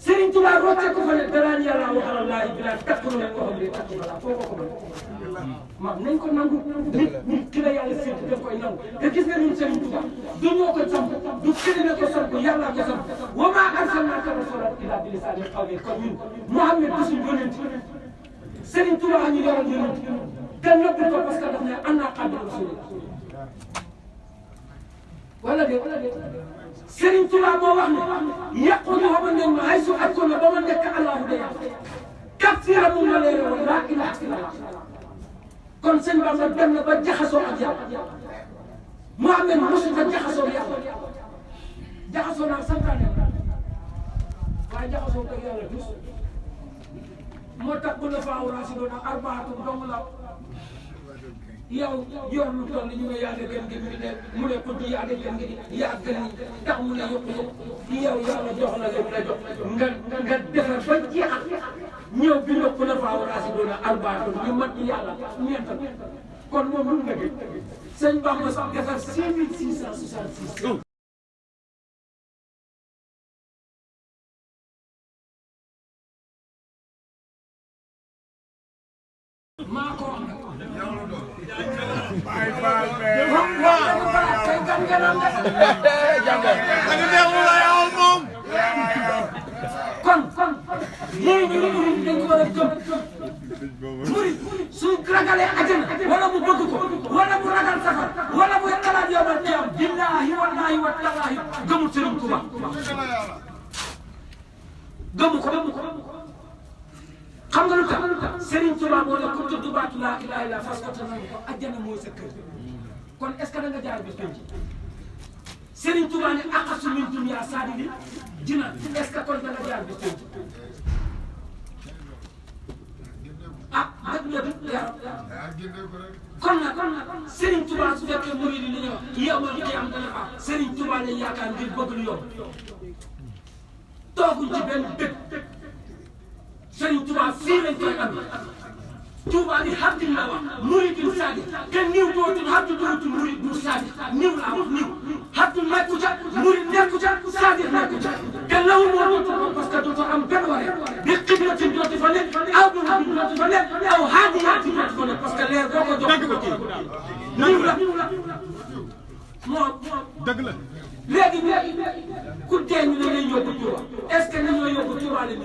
Serigne Touba rocce ko fa ne dalaani yàlla wax la laa bila takkulu leen ko xam ne takkulu la foo ko mën nañ ko nangu nit ki la yàlla séntu daf koy nangu te gis nga ñun Serigne Touba du ñoo ko samp du këri na ko samp yàlla ko samp wa maa arsalnaaka rasuulan illaa bi lisaani qawmin kon ñun Muhammad du suñu yonent Serigne Touba ñu yoral yonent te nëbbu ko parce que daf ne annaa xaadimu rasuul wala de Serigne Touba moo wax ne yàqoon yoo xamante ne ma ay su ak ko la ba ma nekk Allahu de kafira mu ma leere woon laa ilaaha illallaah kon sëñ Bamba dem na ba jaxasoo ak yàlla Muhammad mosut a jaxasoo ak yàlla jaxasoo naa santaane waaye jaxasoo ak yàlla dus moo tax bu la faaw raasidoon ak arbaatum dong la yow yor lu toll ñu ne yaa gën gi mu ne ko yaa gën gi yaa gën tax mu ne yokku yow yàlla jox la lépp la jox nga defar ba jeexal ñëw bi nga ku la faaw raasidoon ak arbaatum ñu mat yàlla ñeent kon moom lu nga gën sëñ Bamba sax defar 6666 maa ko wax bàyyi baal bee kon léegi murid dañ ko war a gëm murid su ragalee àjjana wala mu bëgg ko wala mu ragal safar wala mu xalaat yawmal qiyaam billaahi wallaahi wa tallaahi gëmul Sëriñ Tuuba gëmu ko xam nga lu tax Serigne Touba moo ne ku tudd baatu laa ilaaha illallaah fas ko te nangu ko àjjana mooy sa kër kon est-ce que da nga jaar bis penc Serigne Touba ne aqasu min dunya saadili jinaan est-ce que kon da nga jaar bis penc ah dëgg la dëgg yaram kon nag Serigne Touba su fekkee murid yi li ñuy wax yow ma li koy am dana am Serigne Touba lañ yaakaar ngir bëgg lu yomb tooguñ ci benn dëkk Serigne Touba fii lañ koy amee Touba di habdin la wax muridin saadi te niw dootul habdu dootul murid du saadi niw laa wax niw habdu nekku ca murid nekku ca saadi nekku ca te law moo dootul parce que dootul am benn waree bi xidmatin dootu fa nekk aw bi habdin dootu fa nekk aw haadiyatin dootu fa nekk parce que leer boo ko jox ko kii niw la moo dëgg la léegi ku dee ñu ne lay yóbbu Touba est-ce que nañoo yóbbu Touba la ñu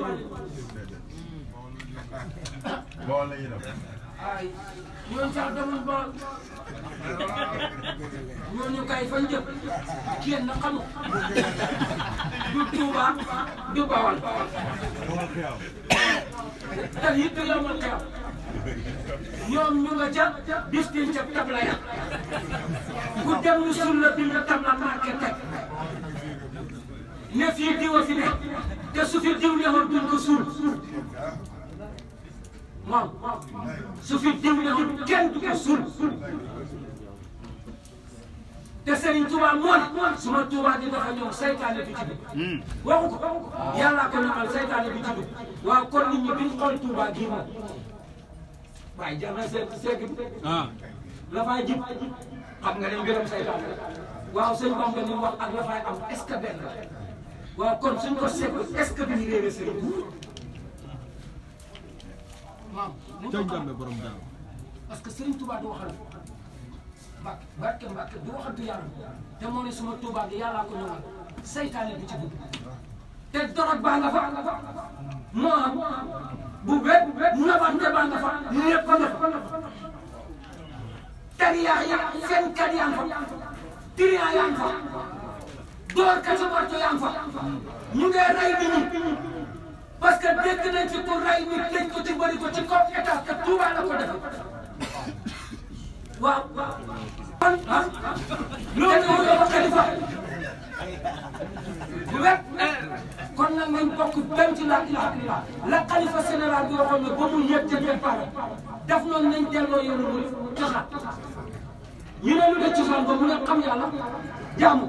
bool la ñuy def. ay ñooñu sax demul ba ñooñu kay fañ jëm kenn xamu du Touba du Bawal te it yombal xew ñoom ñu nga ca bis bi ca tabla ya ku dem ñu suul la bind tabla marqué teg ne fii diwa fi ne te su fi diw neexoon duñ ko suul moom su fi diw neexoon kenn du ko suul te Serigne Touba moo ne suma Touba di dafa ñëw saytaane du ci dugg waxu ko yàllaa ko ñamal saytaane du ci dugg waaw kon nit ñi biñ xool Touba gii moom waaye jar na seeg la fay jib xam nga ne mbiram saytaane waaw sëñ Bamba li mu wax ak la fay am est-ce que benn la waaw kon suñ ko seetlu est-ce que duñu réeré sëriñ waaw borom daal parce que Serigne Touba du waxal Mbàkke du waxantu yàlla te moo ne suma Touba gi yàllaa ko ñëwal saytaane bi ci dugg te dorog baa nga fa moo am bu wet nabante baa nga fa lépp nga fa tariyaa ya fenkat yaa nga fa tiriyaa yaa nga fa doorkat yi marto yaa nga fa ñu ngi rey bi ñi parce que dégg nañ ci pour rey nit tëj ko ci bëri ko ci kaw état te Touba la ko defe waaw kon loolu yow xalifa bu wet kon nag nañ bokk dem ci la ilaha illallah la xalifa général bi waxoon ne ba mu yëg ca départ def noonu nañ delloo yoonu muy cosaan ñu ne lu de cosaan ba mu ne xam yàlla jaamu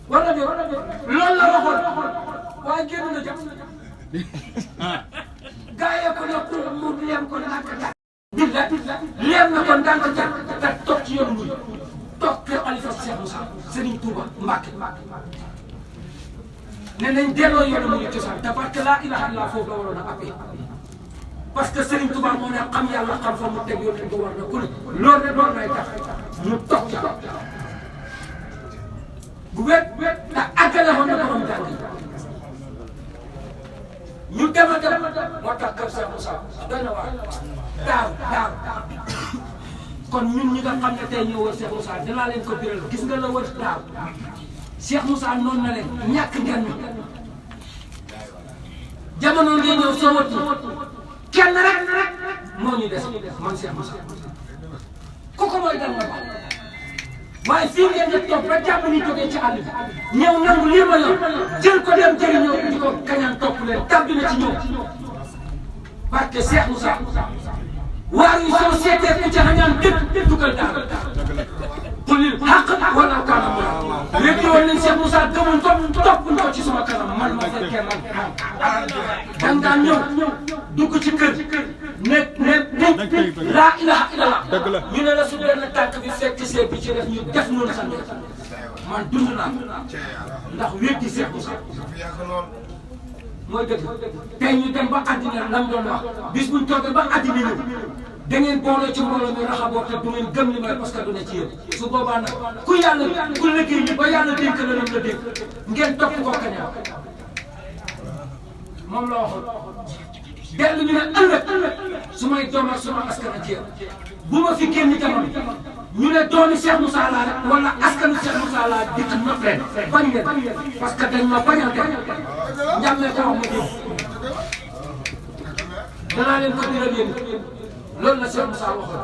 wala de loolu la waxoon waaye génn na jàpp gaa yee ko ne pour mu leem ko ndànk jàpp billa leem na ko ndànk jàpp te toog ci yoonu muy toog ke xalifa Cheikh Moussa Serigne Touba Mbacke ne nañ delloo yoonu muy cosaan te parce que laa ilaha illallah foofu la waroon a appee parce que Serigne Touba moo ne xam yàlla xam fa mu teg yoonu ko war na ku ne loolu rek loolu lay tax ñu toog ca bu wet te àggale woon na borom jàng ñu dem a dem moo tax kër Cheikh Moussa doy na waar daaw kon ñun ñi nga xam ne tey ñoo wër Cheikh Moussa dinaa leen ko biral gis nga la wër daaw Cheikh Moussa noonu na leen ñàkk ngeen ñu jamono ngeen ñëw soo wëtu kenn rek moo ñu des man Cheikh Moussa kooku mooy dal na baax waaye fii ngeen di toog ba jàpp ni jógee ci àll bi ñëw nangu lii ma yor jël ko dem jëriñoo di ko kañaan topp leen tàbbi na ci ñoom parce que Cheikh Moussa waar yi soo seetee ku ca xañaan dëkk dugal daal xulil xaq wala kanam léegi woon nañ Cheikh Moussa gëmuñ ko toppuñ ko ci suma kanam man ma fekkee man dang daan ñëw dugg ci kër ne laa ilaha illallah ñu ne la su benn tànk bi fekk see bi ci def ñu def noonu sax man dund naa ndax wéddi Cheikh Moussa mooy dëgg tey ñu dem ba àddina lam doon wax bis buñ toogee ba àddina ñëw da ngeen booloo ci mbooloo mi raxaboo te du ngeen gëm li may parce que du ne ci yéen su boobaa nag ku yàlla ku liggéey ñi ba yàlla dénk la lam la dénk ngeen topp ko kañaan moom la waxoon dellu ñu ne ëllëg su may doom ak suma askan ak yéen bu ma fi génn jamono ñu ne doomi Cheikh Moussa laa rek wala askanu Cheikh Moussa laa dikk nopp leen bañ leen parce que dañ ma bañal dem njàmmee ko wax ma jëm danaa leen ko diral yéen loolu la Cheikh Moussa waxoon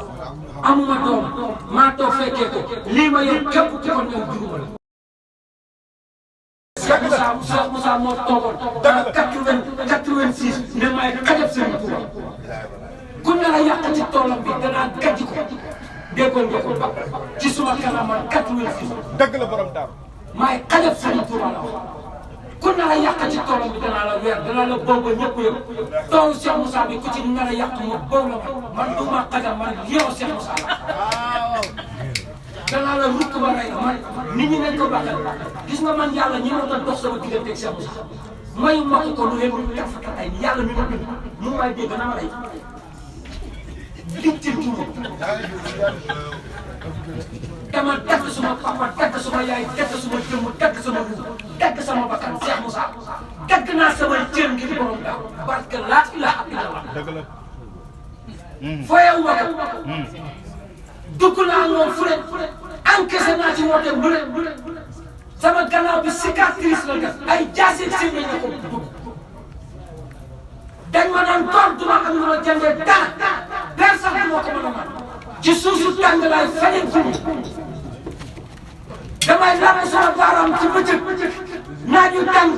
amuma doom maa toog fekkee ko lii ma yor képp ku ko ñëw juruma la Cheikh Moussa moo toogoon 86 ne may xajab Serigne Touba ku ne la yàq ci toolam bi danaa gàjj ko déggoon nga ko ba ci suma kanam man 86 dëgg la borom daaru maay xajab Serigne Touba la wax ku ne la yàq ci toolam bi danaa la weer danaa la boobu ñëpp yëpp toolu Cheikh Moussa bi ku ci ne la yàq ma boobu la man du ma xajab man yow Cheikh Moussa la danaa la rukk ba rey man nit ñi nañ ko bàqal gis nga man yàlla ñi ma doon dox sama diggante ak Cheikh Moussa mayu ma ko lu leen lu tafatal ay yàlla mi ma bind mu may dégg na ma rey lijjanti ma dama dagg suma papa dagg suma yaay dagg suma jëmm dagg sama ruux dagg sama bakkan Cheikh Moussa dagg naa samay cër ngir borom daaw parce que laa ilaha illallah foyewu ma ko dugg naa moom fu ne encaissé naa ci woote bu ne sama gannaaw bi cicatrice la def ay jaasir si nañ ko dugg dañ ma naan toog duma am lu ma jëndee dara per sax du ma ko mën a man ci suusu tàng laay feneen fu damay làpp sama baaraam ci bëccëg naaju tàng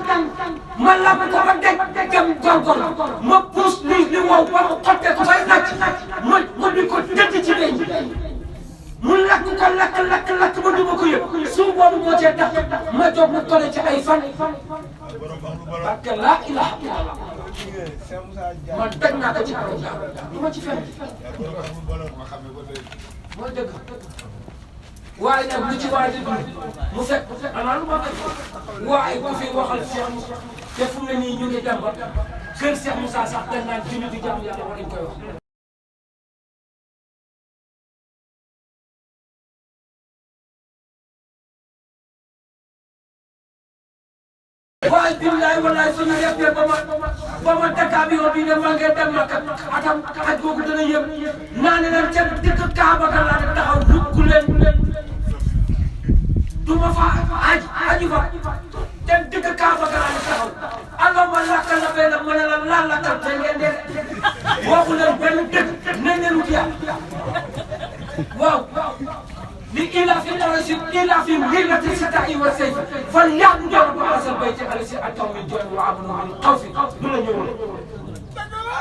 ma làpp ko ba deg dem góorgóorlu ma puus li wow ba mu xottee ko bay nàcc ma di ko dëdd ci beñ mu lakk ko lakk ba du ma ko yëg suuf boobu moo cee tax ma jóg mu tole ci ay fan parce que laa ilaha illallah man teg naa ko ci borom daal du ma ci fenn mooy dëgg waaye nag lu ci waay di dund mu fekk xanaa lu ma fekk waaye ku fi waxal Cheikh Moussa te fu mu ne nii ñu ngi dem ba kër Cheikh Moussa sax dañ naan junni di jàmm yàlla war nañ koy wax. waaye billaay wallaay suñu yeggee ba ma dakkaa bi yoon bi ne maa ngi dem Makka atam aj googu dana yëm naa ne leen ca dëkk Kaaba ga laa ne taxaw dugg leen du ma fa aju fa te dëkk Kaaba ga laa ne taxaw allahumma lakkal la benn ma ne la laal lakkal te ngeen dee waxu leen benn dëkk nañ leen wut yàlla waaw li ilaafi Quraysh ilaafi rihlati shitaa'i wa sayfi falya'budu rabba haazal bayti allazi at'amahum min juu'in wa aamanahum min xawfin du la ñëwoon.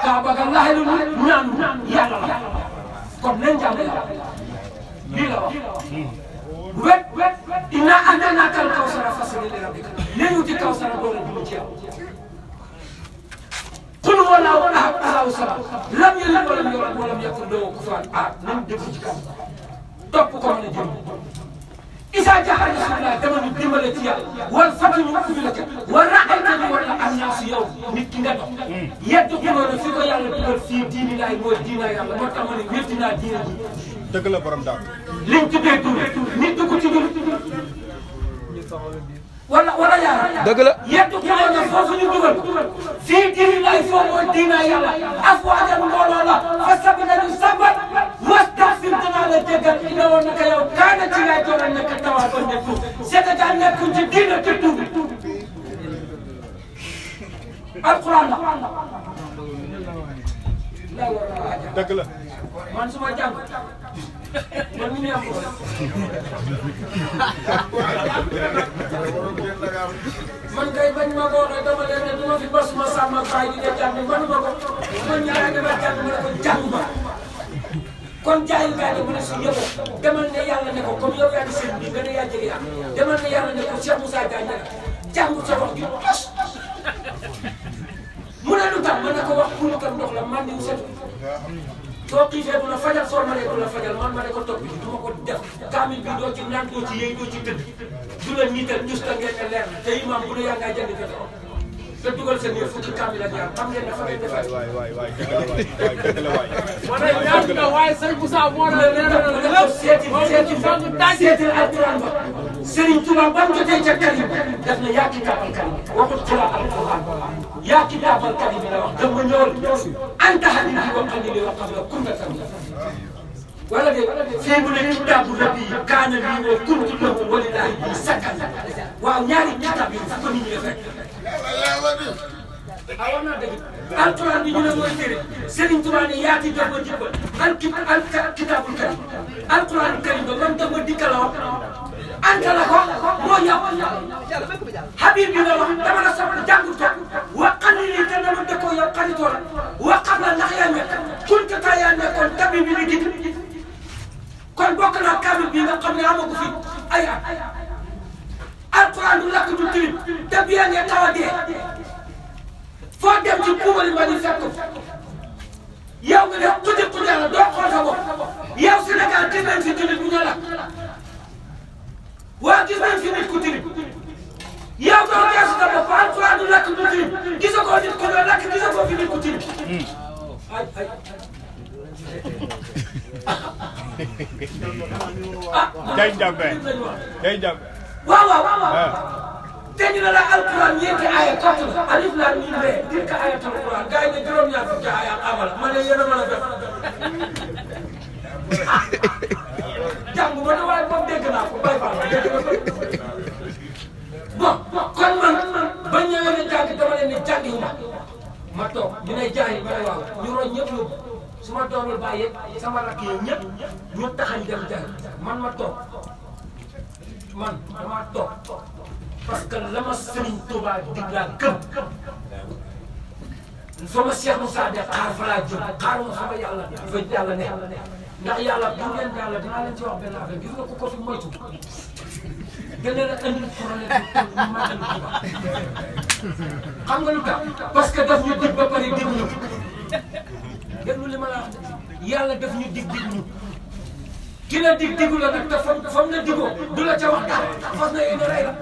Kaaba ga laaj lu ñaan yàlla la kon nañ jàmm yàlla lii la wax. wet innaa a'taynaaka al-kawsara fasalli li rabbika nañ wuti kawsara doole du mu jeex. qul huwa allaahu ahad allaahu samad lam yalid wa lam yuulad wa lam yakun lahu kufuwan ahad nañ dégg ci kanam. topp ko mën a jëm isa jaa nasrullah dama ñu dimbale ci yàlla wal fatu ñu ubbi la ca wa ra'aytani wala annaasu yow nit ki nga dox yadduxuloona fi ko yàlla dugal fii diini laay mooy diina yàlla moo tax ma ne wér dinaa diina ji dëgg la borom daal liñ tuddee dund nit dugg ci dund wala yaa dëgg la yadduxuloona foofu ñu dugal fii diini laay foo mooy diina yàlla afwaajan mbooloo la fa sabnañu sabat wastaghfir danaa la jéggal ina woon naka yow kaana ci laay doon nekk tawaa ba nekk Sénégal nekkuñ ci diina te tuub alquran la dëgg la man su ma jàng man mi am man kay bañ ma ko waxee dama leen ne du ma fi bas ma sàmm ak bàyyi di def jàng man ma ko man ñaareel dama jàng ma ne ko jàng ma kon jaayil gaa ne mu ne si yëngu demal ne yàlla ne ko comme yow yaa ngi seen bi nga ne yaa jege yaa demal ne yàlla ne ko Cheikh Moussa Diagne ne jàngu sa wax gi tos mu ne lu tax ma ne ko wax pour lu kam ndox la man niw setu soo xiifee du la fajal soo mënee du la fajal man ma ne ko topp bi du ma ko def kaamil bi doo ci naan doo ci yëy doo ci tëdd du la niital ñus ta ngeen ne leer na te imam bu ne yaa ngaa jënd pétrole te dugal seen yëf fukki kaamil ak ñaar xam ngeen ne fa ngay defee waay dëgg la waay ma ne ñaan na waaye sëñ Moussa moo la seeti alquran ba Serigne Touba ba mu jotee ca karim def na yaa kitaabal karim waxut xira alquran yaa kitaabal karim la wax dama ñëwal anta habibi wa qalili wa qabla kunta tamla wala de fii mu ne kitaabu rabbi kaana lii wa kuntu lahu wa lillahi bi sakkan waaw ñaari kitaab yi fu ko nit ñi defee war naa dëgg alquran bi ñu ne mooy téere Serigne Touba ne yaati jox ma jibbal kitaabul karim alquran karim ba man dama dikkal la wax anta la ko moo ñëw Habib bi la wax dama la soxla jàngut ko wa qalili te dama dëkkoo yow xaritoo la wa qabla ndax yaa nekk kunta taa yaa nekkoon tabi bi ni gid kon bokk naa kaamil bi nga xam ne amagu fi ay at alquran du lakk du tilim te bi yaa ngi xaw a dee foo dem ci puubali ma ni fekk yow nga def xuti la doo xool sa bopp yow Sénégal gis nañ fi jullit bu ñu lakk waa gis nañ fi nit ku tilim yow doo geesu sa bopp alquran du lakk du tilim gisagoo nit ku ñu lakk gisagoo fi nit ku tilim ay Jay Njambe Jay Njambe waaw te ñu ne la alquran ñeenti aaya kott la alif laam miim raa tilka aayatul quran gars yi ne juróom-ñaar fukki aaya amala ma ne yéen a mën a def jàng ma ne waaye moom dégg naa ko bay fa dégg na ko bon kon man ba ñëwee ne jàng dama leen ne jàng yi ma toog ñu ne jaay ma ne waaw ñu roñ ñëpp yóbbu su ma doonul bàyyi sama rakk yi ñëpp ñu taxañ dem jàng man ma toog man dama toog parce que la ma Serigne Touba dig laa gëm fa ma Cheikh Moussa de xaar fa laa jëm xaar ma fa ma yàlla fa yàlla ne ndax yàlla bu ngeen yàlla dinaa leen ci wax benn affaire gis nga ku ko fi moytu gën leen a indi problème bi magal Touba xam nga lu tax parce que daf ñu dig ba pare dig ñu déglu li ma la wax yàlla daf ñu dig ñu ki la dig digu la nag te fam la digoo du la ca wax dara fas na yéene rey la.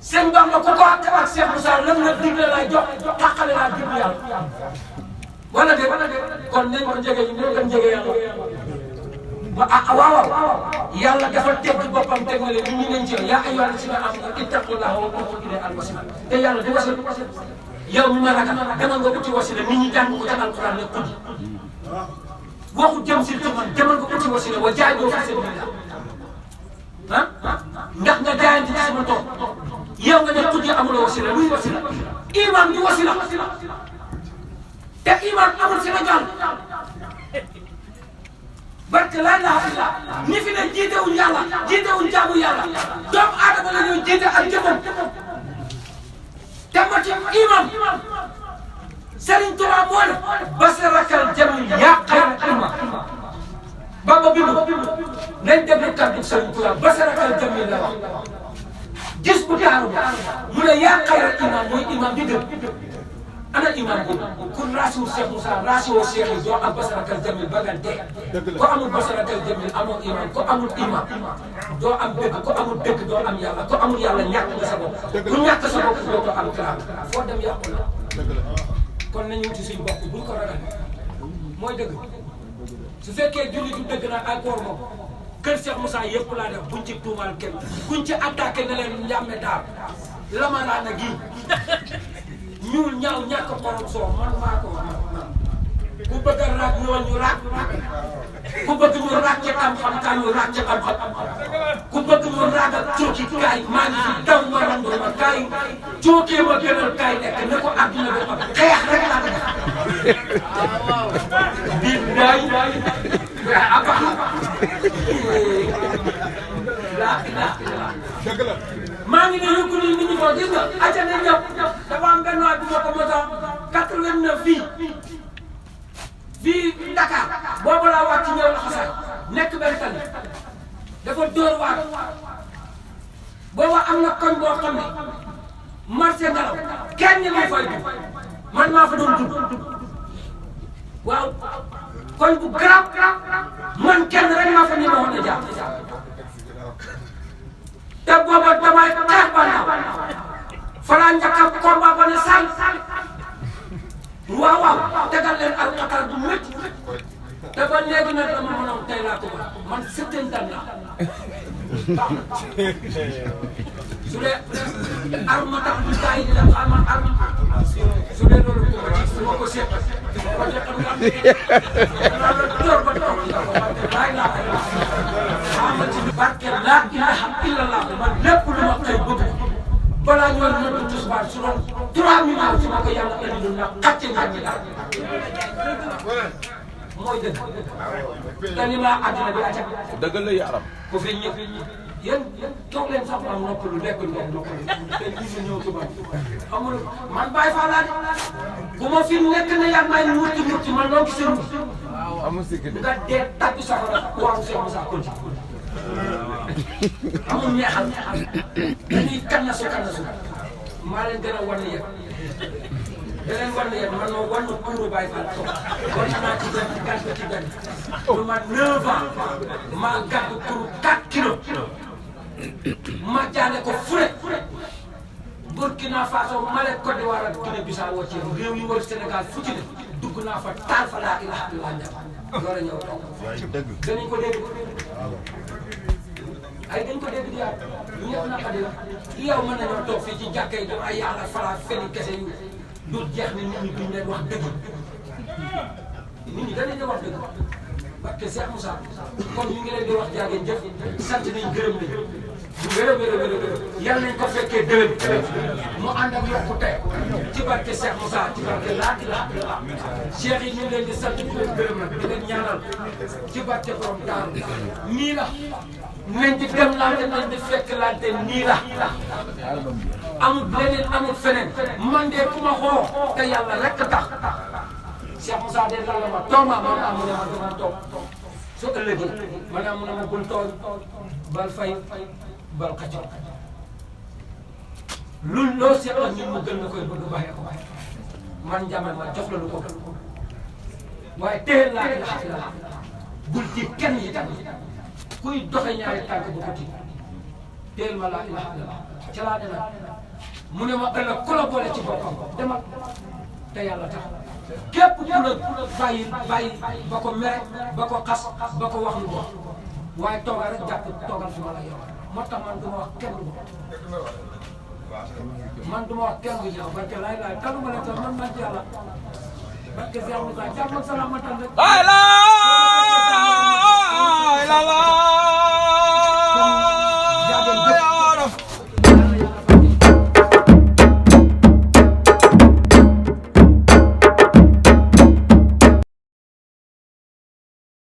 seen Bamba ku ko àtte ak Cheikh Moussa lam la dig la lay jox tàqale laa jublu yàlla. wala de kon nañ ko njëge ñu ne leen njëge yàlla. waaw yàlla dafa teg boppam teg na leen ñu leen ci yaa ayyuhal lazina aamanu ittaqullaha wa ibtaghuu ilayhi al-wasiila te yàlla du wasila yow mi ma ragal demal nga uti wasila nit ñi jàng ko ca alquran ne tudd waxu jëm si ci man demal nga uti wasila wa jaahiduu fii sabiilillah ndax nga jaayante ci sama tool yow nga ne tudd amuloo wasila luy wasila iman du wasila te iman amul Sénégal barke laa ilaaha illa ñi fi ne jiitewuñ yàlla jiitewuñ jaamu yàlla doomu aadama la ñuy jiite ak jëmmam te mati imam Serigne Touba moo ne basarakal jamil yaa xayra imam Bamba bindu nañ déglu kàddu Serigne Touba basarakal jamil la wax gis bu taaru mu ne yaa xayra imam mooy imam bi gën ana imam bi kun raasiwu Cheikh Moussa raasiwu Cheikh yi doo am basarakal jamil ba nga dee ko amul basarakal jamil amoo imam ko amul imam doo am dëgg ko amul dëgg doo am yàlla ko amul yàlla ñàkk nga sa bopp ku ñàkk sa bopp doo am kalaam foo dem yàqu la kon nañu wuti suñu bopp buñ ko ragal mooy dëgg su fekkee julli du dëgg nag ak koor moom kër Cheikh Moussa yëpp laa def buñ ci tuumaal kenn buñ ci attaqué ne leen njàmme daal lamalaana gii ñuul ñaaw ñàkk xorom soo man maa ko man ku bëgg a raak ñoo ñu raak ku bëgg ñu raak ci xam-xam kaa ñu raak ci xam-xam ku bëgg ñu raak ak cooki kaay maa ngi fi daw ma randu ma kaay cookee ma gënal kaay nekk ne ko àdduna bi xam xeex rek laa ko def biir daay abax maa ngi ne yëngu nii nit ñi ko gis nga aca ne ñëw dafa am benn waay bu ma ko mos a 89 fii Dakar boobu laa wàcc ñëw la xasaay nekk benn tali dafa dóor waar booba am na koñ boo xam ne marché ngelaw kenn ñi may fay dugg man maa fa doon dugg waaw koñ bu garab man kenn rek maa fa ñëwoon a jaar te booba damay xeex ba naaw fa laa njëkk a combat ba ne sànq waaw tegal leen alxatar bu métti te ba léegi nag dama mënoon tey laa ko man sëtteen dan la su dee arme tax ñu taay di dem xamal arme su dee loolu ko ci su ma ko seet ko te xam nga naa la door ba toog laay laa koy xamal ci barke laa ilaha illallah man lépp lu ma koy bëgg balaa ñu war a nëbb tisbaar su doon 3 minutes su ma ko yàlla indi na xàcce nga ñi daal mooy dëgg te ni laa àddina bi acca dëgg la yaram ko fi ñëpp yéen toog leen sax am noppalu lekk ndox noppalu te ñu ngi ñëw tubaab amul man bàyyi faa laa bu ma fi nekk ne yaa may mutti man doon ci seen amul sikki de nga dee tàggu safara waaw Cheikh Moussa continue amul neexal dañuy kannasu maa leen gën a wan yéen da leen wan yéen man ma wan kuuru bàyyi faa toog kon naa ci benn gàtt ci benn lu ma 9 ans maa gàddu kuuru 4 kilos ma jaale ko fure Burkina Faso Mali Côte d'Ivoire ak Guinée Bissau ci réew yi wër Sénégal fu ci ne dugg naa fa taal fa laa ilaha illallah door a ñëw toog danañ ko dégg ay dañ ko dégg di yaay ñëpp naka di la yow mën nañoo toog fii ci jàkka yi ay yàlla fala feni kese yu du jeex ni nit ñi duñ leen wax dëgg nit ñi danañ leen wax dëgg parce que Cheikh Moussa kon ñu ngi leen di wax jaageen jëf sant nañ gërëm nañ bu wér a yal nañ ko fekkee déwén mu ànd ak yokkute ci barke Cheikh Moussa ci barke laa ilaaha illallaah Cheikh yi ñu ngi leen di sant di leen gërëm nag di leen ñaanal ci barke borom daaru nii la nañ di dem laante nañ di fekk laante nii la amul leneen amul feneen man de ku ma xoo te yàlla rek tax Cheikh Moussa de lan la ma toog ma mu ne ma dama toog su ëllëgee ma ne mu ne ma bul toog bal fay bal xacc loo seet ak ñun mu gën na koy bëgg bàyyi ko man njàmme ma jox la lu ko waaye teel laa ilaha illallah bul tiit kenn itam kuy doxe ñaari tànk bu ko tiit teel ma laa ilaha illallah ca laa demal mu ne ma ëllëg ku la boole ci boppam demal te yàlla tax képp ku la bàyyi ba ko mere ba ko xas ba ko wax lu bon waaye toogal rek jàpp toogal fi ma la yor moo tax man du ma wax kenn du man du ma wax kenn du ñëw parce que laay talu ma leen sax man ci yàlla parce que Cheikh Moussa jàmm ak salaam ma tan rek.